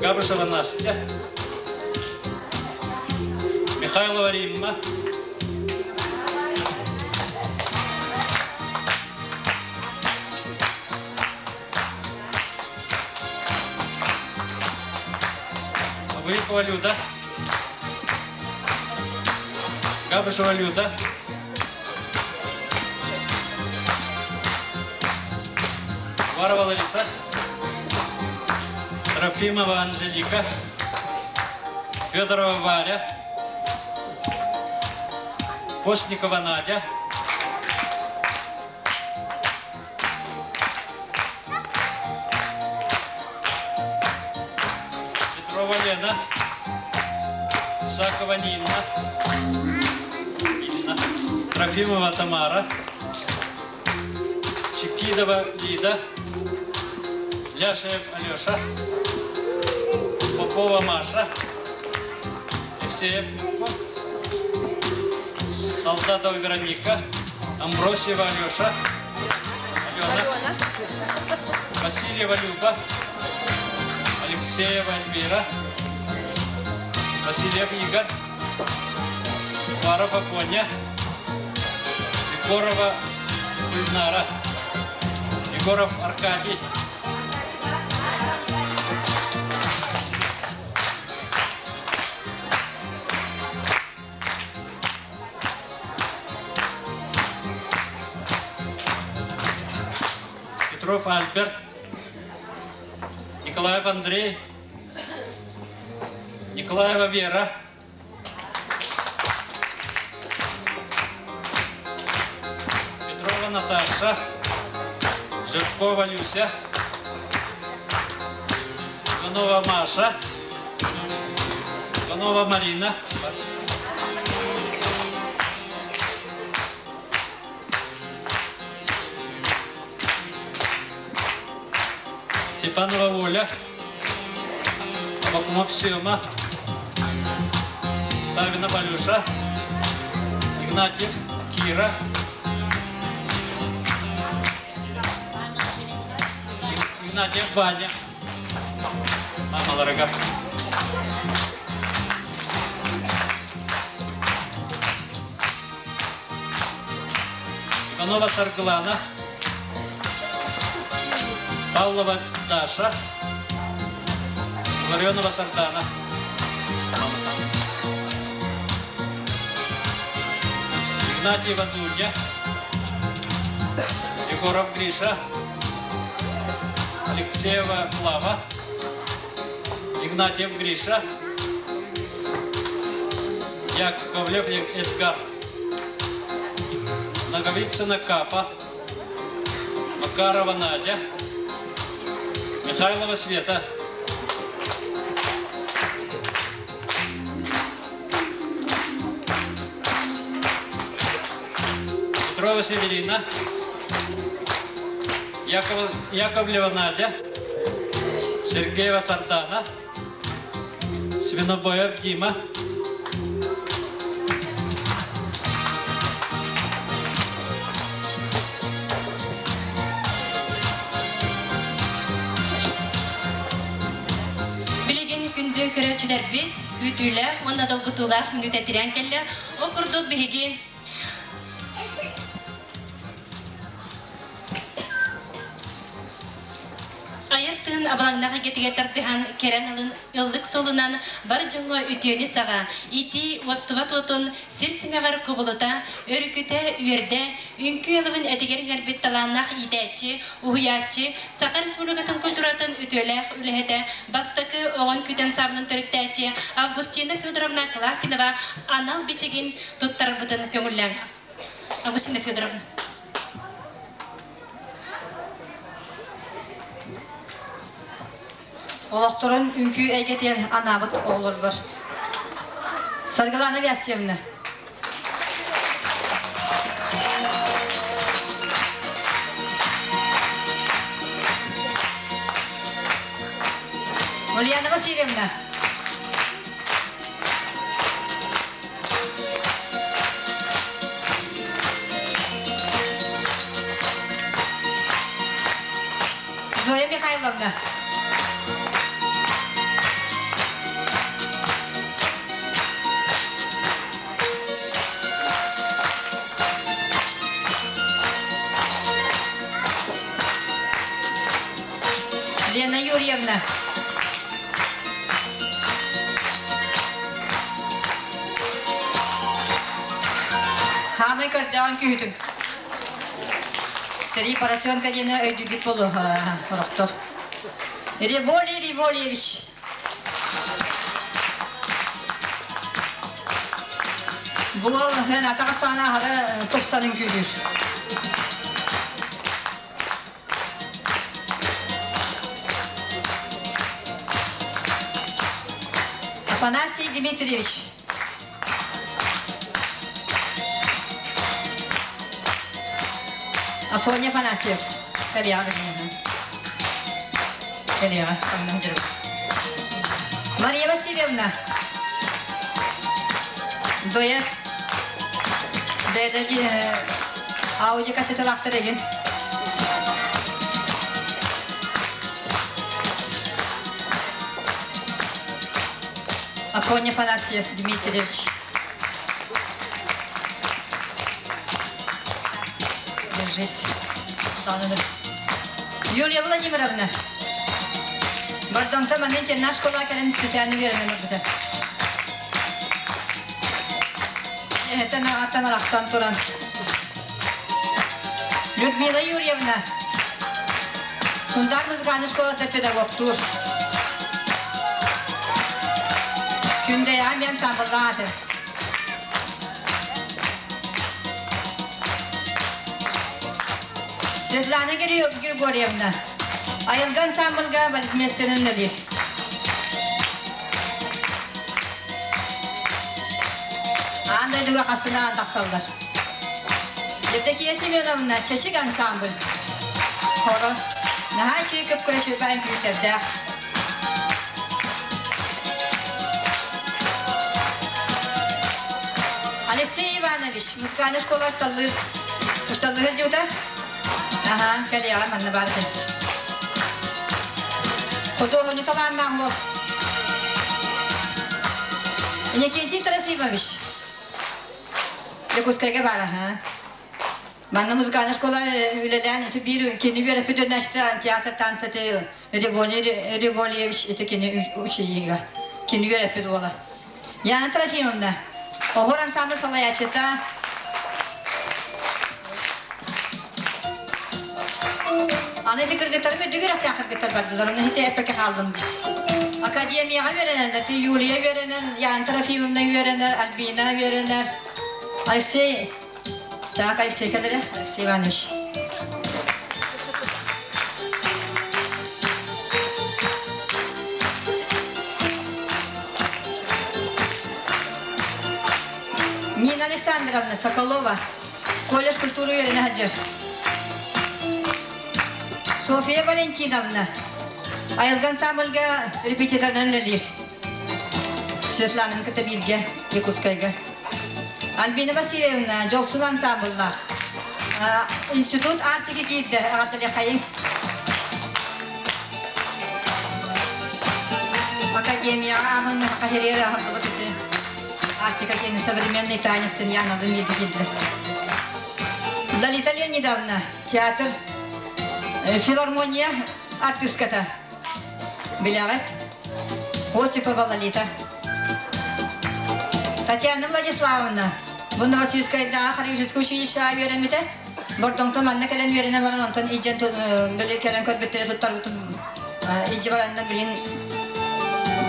Габышева Настя. Михайлова Римма. Выехала Люда. Габышева Люда. Варова Лариса. Трофимова Анжелика. Федорова Варя. Постникова Надя. Петрова Лена. Сакова Нина. Инна. Трофимова Тамара. Чекидова Лида. Ляшев Алеша. Попова Маша. Евсеев Солдатова Вероника. Амбросьева Алеша. Алена. Васильева Люба. Алексеева Эльвира. Васильев Игорь. Уваров Афоня. Егорова Гульнара. Егоров Аркадий. Петров Альберт, Николаев Андрей, Николаева Вера, Петрова Наташа, Жиркова Люся, Иванова Маша, Иванова Марина, Степанова Оля, Абакумов Сема, Савина Валюша, Игнатьев Кира, Игнатьев Ваня, мамаларыгар. Иванова Саргылана, Павлова Даша, Ларионова Сардана. Игнатьева Дуня, Егоров Гриша, Алексеева Клава, Игнатьев Гриша, Яковлев Эдгар, Наговицына Капа, Макарова Надя, Михайлова Света. Петрова Северина, Яковлева Надя, Сергеева Сардана, Свинобоев Дима, Билигин күндү көрөөччүлэрбит күүтүүлээх уонна долгутуулаах мүнүүтэ тирээн кэллэ. Ол курдук биһиги Айар тыын абылаҥнаах эйгэтигэр тардыһан, кэрэн ылын ыллык суолунан бар дьоҥҥо үтүөнү саҕа, итии уостубат уотун сир симэҕэр кубулута, өрүкүтэ, үөрдэ, үҥкүү алыбын этигэр иҥэрбит талааннаах иитээччи, уһуйааччы, Саха Республикатын культуратын үтүөлээх үлэһитэ, бастакы оҕон күүтэн саабынын төрүттээччи Августина Федоровна Клакинова анал бичигин туттарарбытын көҥүллээҥ. Августина Федоровна. Олохторун үҥкүү эйгэтигэр анаабыт оҕолорбор. Саргылана Васильевна. Ульяна Васильевна. Зоя Михайловна. Лена Юрьевна. Хаамай көрдөөн күүтүм. Три поросенка диэни өйдүүгүт болу орохтор. Револий Револьевич. Буол атаҕастаана аһара тупсан үҥкүүлүүр. Афанасий Дмитриевич. Афоня Афанасьев. Кэлиэҕэ Кэлиэҕэ. Мария Васильевна. Дуэт. Дэдэ аудиокассеталаахтар эгин. Афоня Афанасьев Дмитриевич. Держись. Юлия Владимировна. Бордоҥто манна интернат школа кэлэн специально үөрэнэн барбыта. Эһэтэн аҕаттан арахсан туран. Людмила Юрьевна. Сунтаар музыкальнай школата педагогтуур. Күндэйэҕэ мен самбыллаах Светлана Григорьевна, Айылга ансамбльга балетмейстерин үлэлиир. Аан дойдуга хасынаан тахсаллар. Евдокия Семеновна, Чэчик ансамбль. Хоро. Наһаа үчүгэй көп-көрө чуйбаан күүтэрдээх. Алексей Иванович, музыкальная школа усталлыыр. Усталлыыр дьута? Аха, кэлиэҕэ манна баар этэ. Худуоһунньу талааннаах уол. Иннокентий Трофимович. Дьокуускайга баар аха. Манна музыкальная школа үлэлээн ити биир кини үөрэппит өрнэчтэ театр танцаты Револьевич ити кини ученига. Кини үөрэппит уола. Яна Трофимовна, оһуор ансамбль салайааччыта Аны ити кыргыттарым үрдүгүр үрэхтээх кыргыттар бардылар, онно ити эппэккэ хааллым. Академияҕа үөрэнэллэр, ти Юлия үөрэнэр, Яна Трофимовна үөрэнэр, Альбина үөрэнэр, Алексей Так, Алексей кэлэрэ, Алексей Иванович. Нина Александровна Соколова, колледж культуры үөрэнэ сылдьар. София Валентиновна, Айылгы ансамбльга репетиторынан үлэлиир. Светлананы кытта бииргэ Якутскайга. Альбина Васильевна Дьолсун ансамбллаах. Институт Арктики киирдэ, эҕэрдэлиэххэйиҥ. Академияҕа ааһыҥҥа хирээр аһыллыбыт ити Арктика киэнэ современный танец Яналын бииргэ киирдилэр. Лолита Леонидовна, театр, филармония артыыската. Билэҕит? Осипова Лолита. Татьяна Владиславовна, бу Новосибирскайдааҕы хореографическай училищеҕа үөрэммитэ. Бордоҥтон манна кэлэн үөрэнэ баран, онтон илдьэн били кэлэн көрбүттэрэ туттарбытым илдьи бараннар билин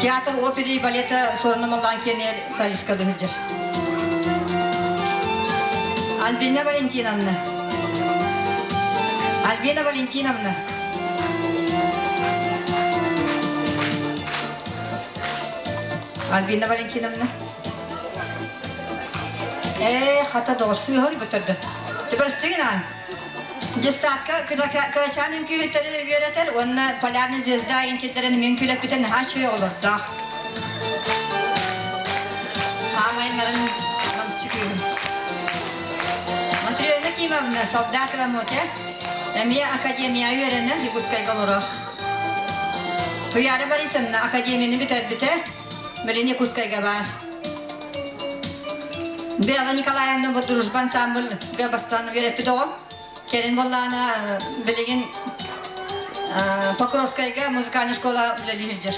театр оперы и балета суорунам оллаан киэнигэр солистка сылдьар. Альбина Валентиновна. Альбина Валентиновна. Альбина Валентиновна. Ээ, хата доҕор сыыһар көтөрдө. Тибэрстигин аан. Детсадка кырачаан үҥкүүһүттэри үөрэтэр уонна Полярная звезда үҥкүүлэрин үҥкүүлэппитэ наһаа үчүгэй оҕолордоох. Хаамайнарын намчы кыыһым. Матрена Кимовна, Солдатова Мотя, эмиэ академия үөрэнэр, Якутскайга олорор. Туяра Борисовна академияны бүтэрбитэ, билин Якутскайга баар. Белла Николаевна бу дружба ансамбльга бастаан үөрэппит оҕом. Кэлин буоллаҕына билигин Покровскайга музыкальная школа үлэлии сылдьар.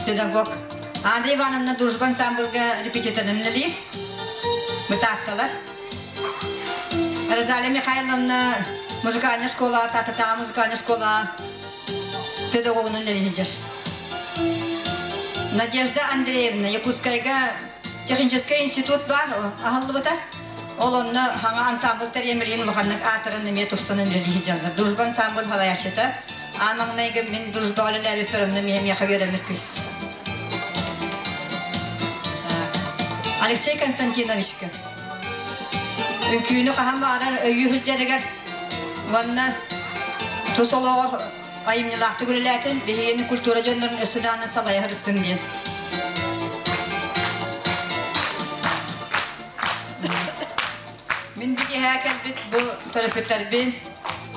Педагог. Анна Ивановна дружба ансамбльга репетиторынан үлэлиир. Бытаакталар. Розалия Михайловна музыкальная школа, Тататаа музыкальная школа педагогунан үлэлии сылдьар. Надежда Андреевна Якутскайга техническэй институт баар аһыллыбыта. Ол онно хаҥа ансамбль тэрийэн улаханнык аатыран эмиэ тупсан үлэлии сылдьаллар. Дружба ансамбль салайааччыта. Аан маҥнайгы мин дружбаҕа үлэлээбиппэр онно эмиэ миэхэ үөрэммит кыыс. Алексей Константиновичка Үҥкүүнү хаһан баҕарар өйүү сылдьарыгар уонна тус олоҕор айымньылаахтык үлэлээтин, биһигини культура дьоннорун өссө даҕаны салайа сырыттын диэн. Мин биһиэхэ кэлбит бу төрөппүттэрбин,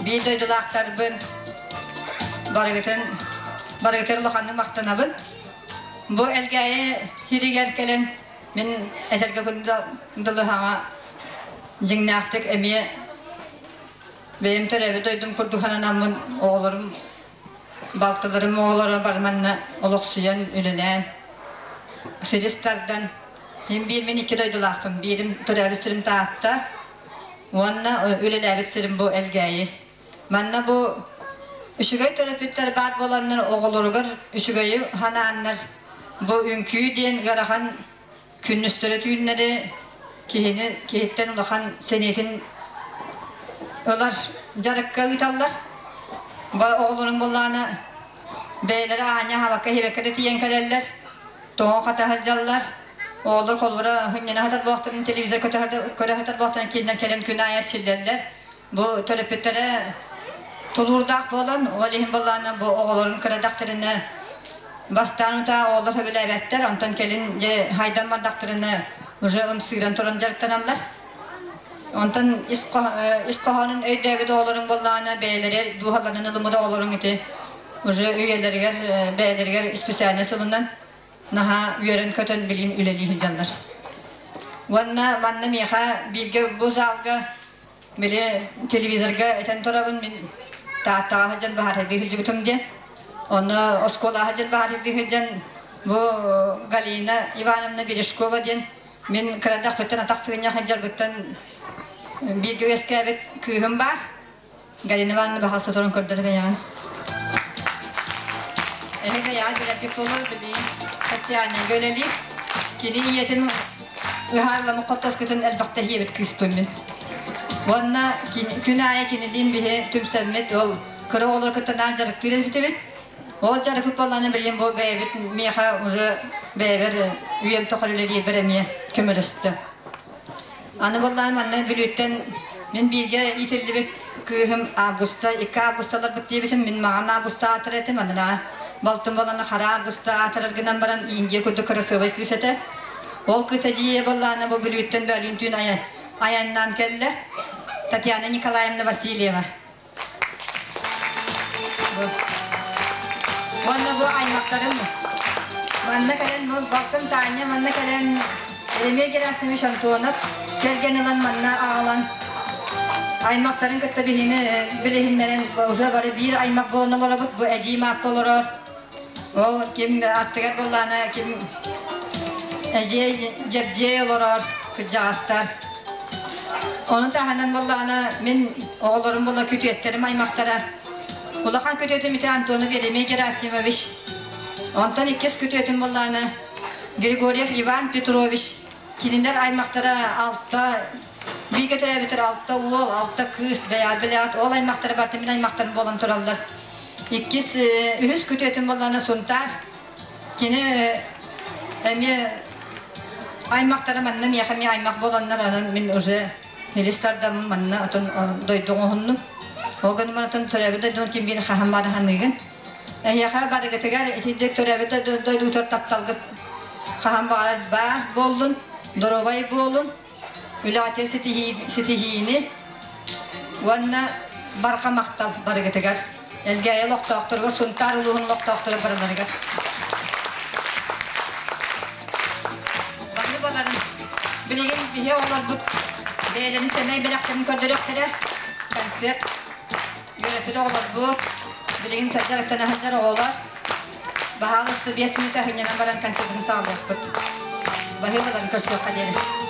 биир дойдулаахтарбын барыгытын барыгытын улаханнык махтанабын. Бу Элгээйи сиригэр кэлэн Мин этэргэ дылы хаҥа дьиҥнээхтик эмиэ бэйэм төрөөбүт дойдум курдук сананаммын оҕолорум балтыларым оҕолоро бары манна олохсуйан үлэлээн силис тардан мин биир мин икки дойдулаахпын биирим төрөөбүт сирим Таатта уонна үлэлээбит сирим бу Элгээйи Манна бу үчүгэй төрөппүттэр баар буоланнар оҕолоругар үчүгэйи санааннар бу үҥкүү диэн ыарахан күнүстэри-түүннэри киһини киһиттэн улахан сэниэтин ылар дьарыкка ыыталлар. Бу оҕолорун буоллаҕына бэйэлэрэ аанньа аһаабакка иһибэккэ да тиийэн кэлэллэр, тоҕо хата сылдьаллар. Оҕолор холобура сынньана сытар буоллахтарына телевизор көрө сытар буоллахтарына кииннэр кэлэн күн аайы эрчиллэллэр. Бу төрөппүттэрэ тулуурдаах буолан, ол иһин буоллаҕына бу оҕолорун кырадахтарына бастаан утаа оҕолор сөбүлээбэттэр, онтон кэлин дьэ хайдан бардахтарына Уже ымсыыран туран дьарыктаналлар. Онтон ис хоһоонун өйдөөбүт оҕолоруҥ буоллаҕына бэйэлэрэ дууһаларынан ылыммыт оҕолоруҥ ити уже үйэлэригэр бэйэлэригэр специальность ылынан наһаа үөрэн-көтөн билигин үлэлии сылдьаллар. Уонна манна миэхэ бииргэ бу залга били телевизорга этэн турабын мин Тааттаҕа сылдьан баһаарайдыы сылдьыбытым диэн. Онно оскуолаҕа сылдьан баһаарайдыы сылдьан бу Галина Ивановна Бережкова диэн мин кырадахпыттан атах сыгынньах сылдьарбыттан бииргэ үөскээбит кыыһым баар. Галина Ивановна баһаалыста туран көрдөрө бэйэҕин. Эһи бэйэҕэ билэргит буолуо билигин социальнайга үлэлиир. Кини ийэтин ыһаарламмыт хоттоскутун элбэхтэ иһиэбит кыыспын мин. Уонна күн аайы кинилиин биһи түмсэммит ол кыра оҕолору кытта наар дьарыктыыр эбитибит. Ол дьарыкпыт буоллаҕына билигин бу бэйэбит миэхэ уже бэйэбэр үйэм тухары үлэлиирбэр эмиэ көмөлөстө. Аны буоллаҕына манна Бүлүүттэн мин бииргэ иитиллибит кыыһым Августа, икки Августаларбыт диэбитим, мин маҕан Августа аатырар этим, анараа балтым буолан хара Августа аатырар гынан баран Индия курдук кырасыабай кыыс этэ. Ол кыыс эдьиийэ буоллаҕына бу Бүлүүттэн бөөлүүн түүн айаннаан кэллэ. Татьяна Николаевна Васильева. Уонна бу аймахтарым манна кэлэн бу балтым Таня манна кэлэн Еремей Герасимович Антонов кэргэн ылан манна аҕалан аймахтарын кытта биһини билиһиннэрэн уже бары биир аймах буолан олоробут бу эдьиий Мааппа олорор ол ким аттыгар буоллаҕына ким эдьиэй Дьэбдьиэй олорор кырдьаҕастар Ону таһынан буоллаҕына мин оҕолорум була күтүөттэрим аймахтара. Улахан күтүөтүм ити Антонов Еремей Герасимович. Онтон иккис күтүөтүм буоллаҕына Григорьев Иван Петрович. Кинилэр аймахтара алта, бииргэ төрөөбүттэр алта уол, алта кыыс, бэйэҕит билэҕит, ол аймахтара барыта мин аймахтарым буолан тураллар. Иккис, үһүс күтүөтүм буоллаҕына Сунтаар. Кини эмиэ аймахтара манна миэхэ эмиэ аймах буоланнар онон мин уже илис тардаммын манна отон дойду оҥоһуннум. Ол гынан отон төрөөбүт дойдум ким биир хаһан баара ханыыгын. Эһиэхэ барыгытыгар итинник төрөөбүт дойдугутугар тапталгыт хаһан баҕарар баар буоллун, доруобай буолун, үлэҕитигэр ситиһиини уонна барҕа махтал барыгытыгар. Элгээйи олохтоохторугар, Сунтаар улууһун олохтоохторо барыларыгар. Бары баларын билигин биһи оҕолорбут бэйэлэрин сэмэй бэлэхтэрин көрдөрүөхтэрэ. Концерт үөрэппит оҕолорбут билигин сылдьар сылдьар оҕолор баһаалыста 5 мүнүүтэ сынньанан баран концертын саҕалыахпыт. Баһыыбаларын көрсүөххэ диэри.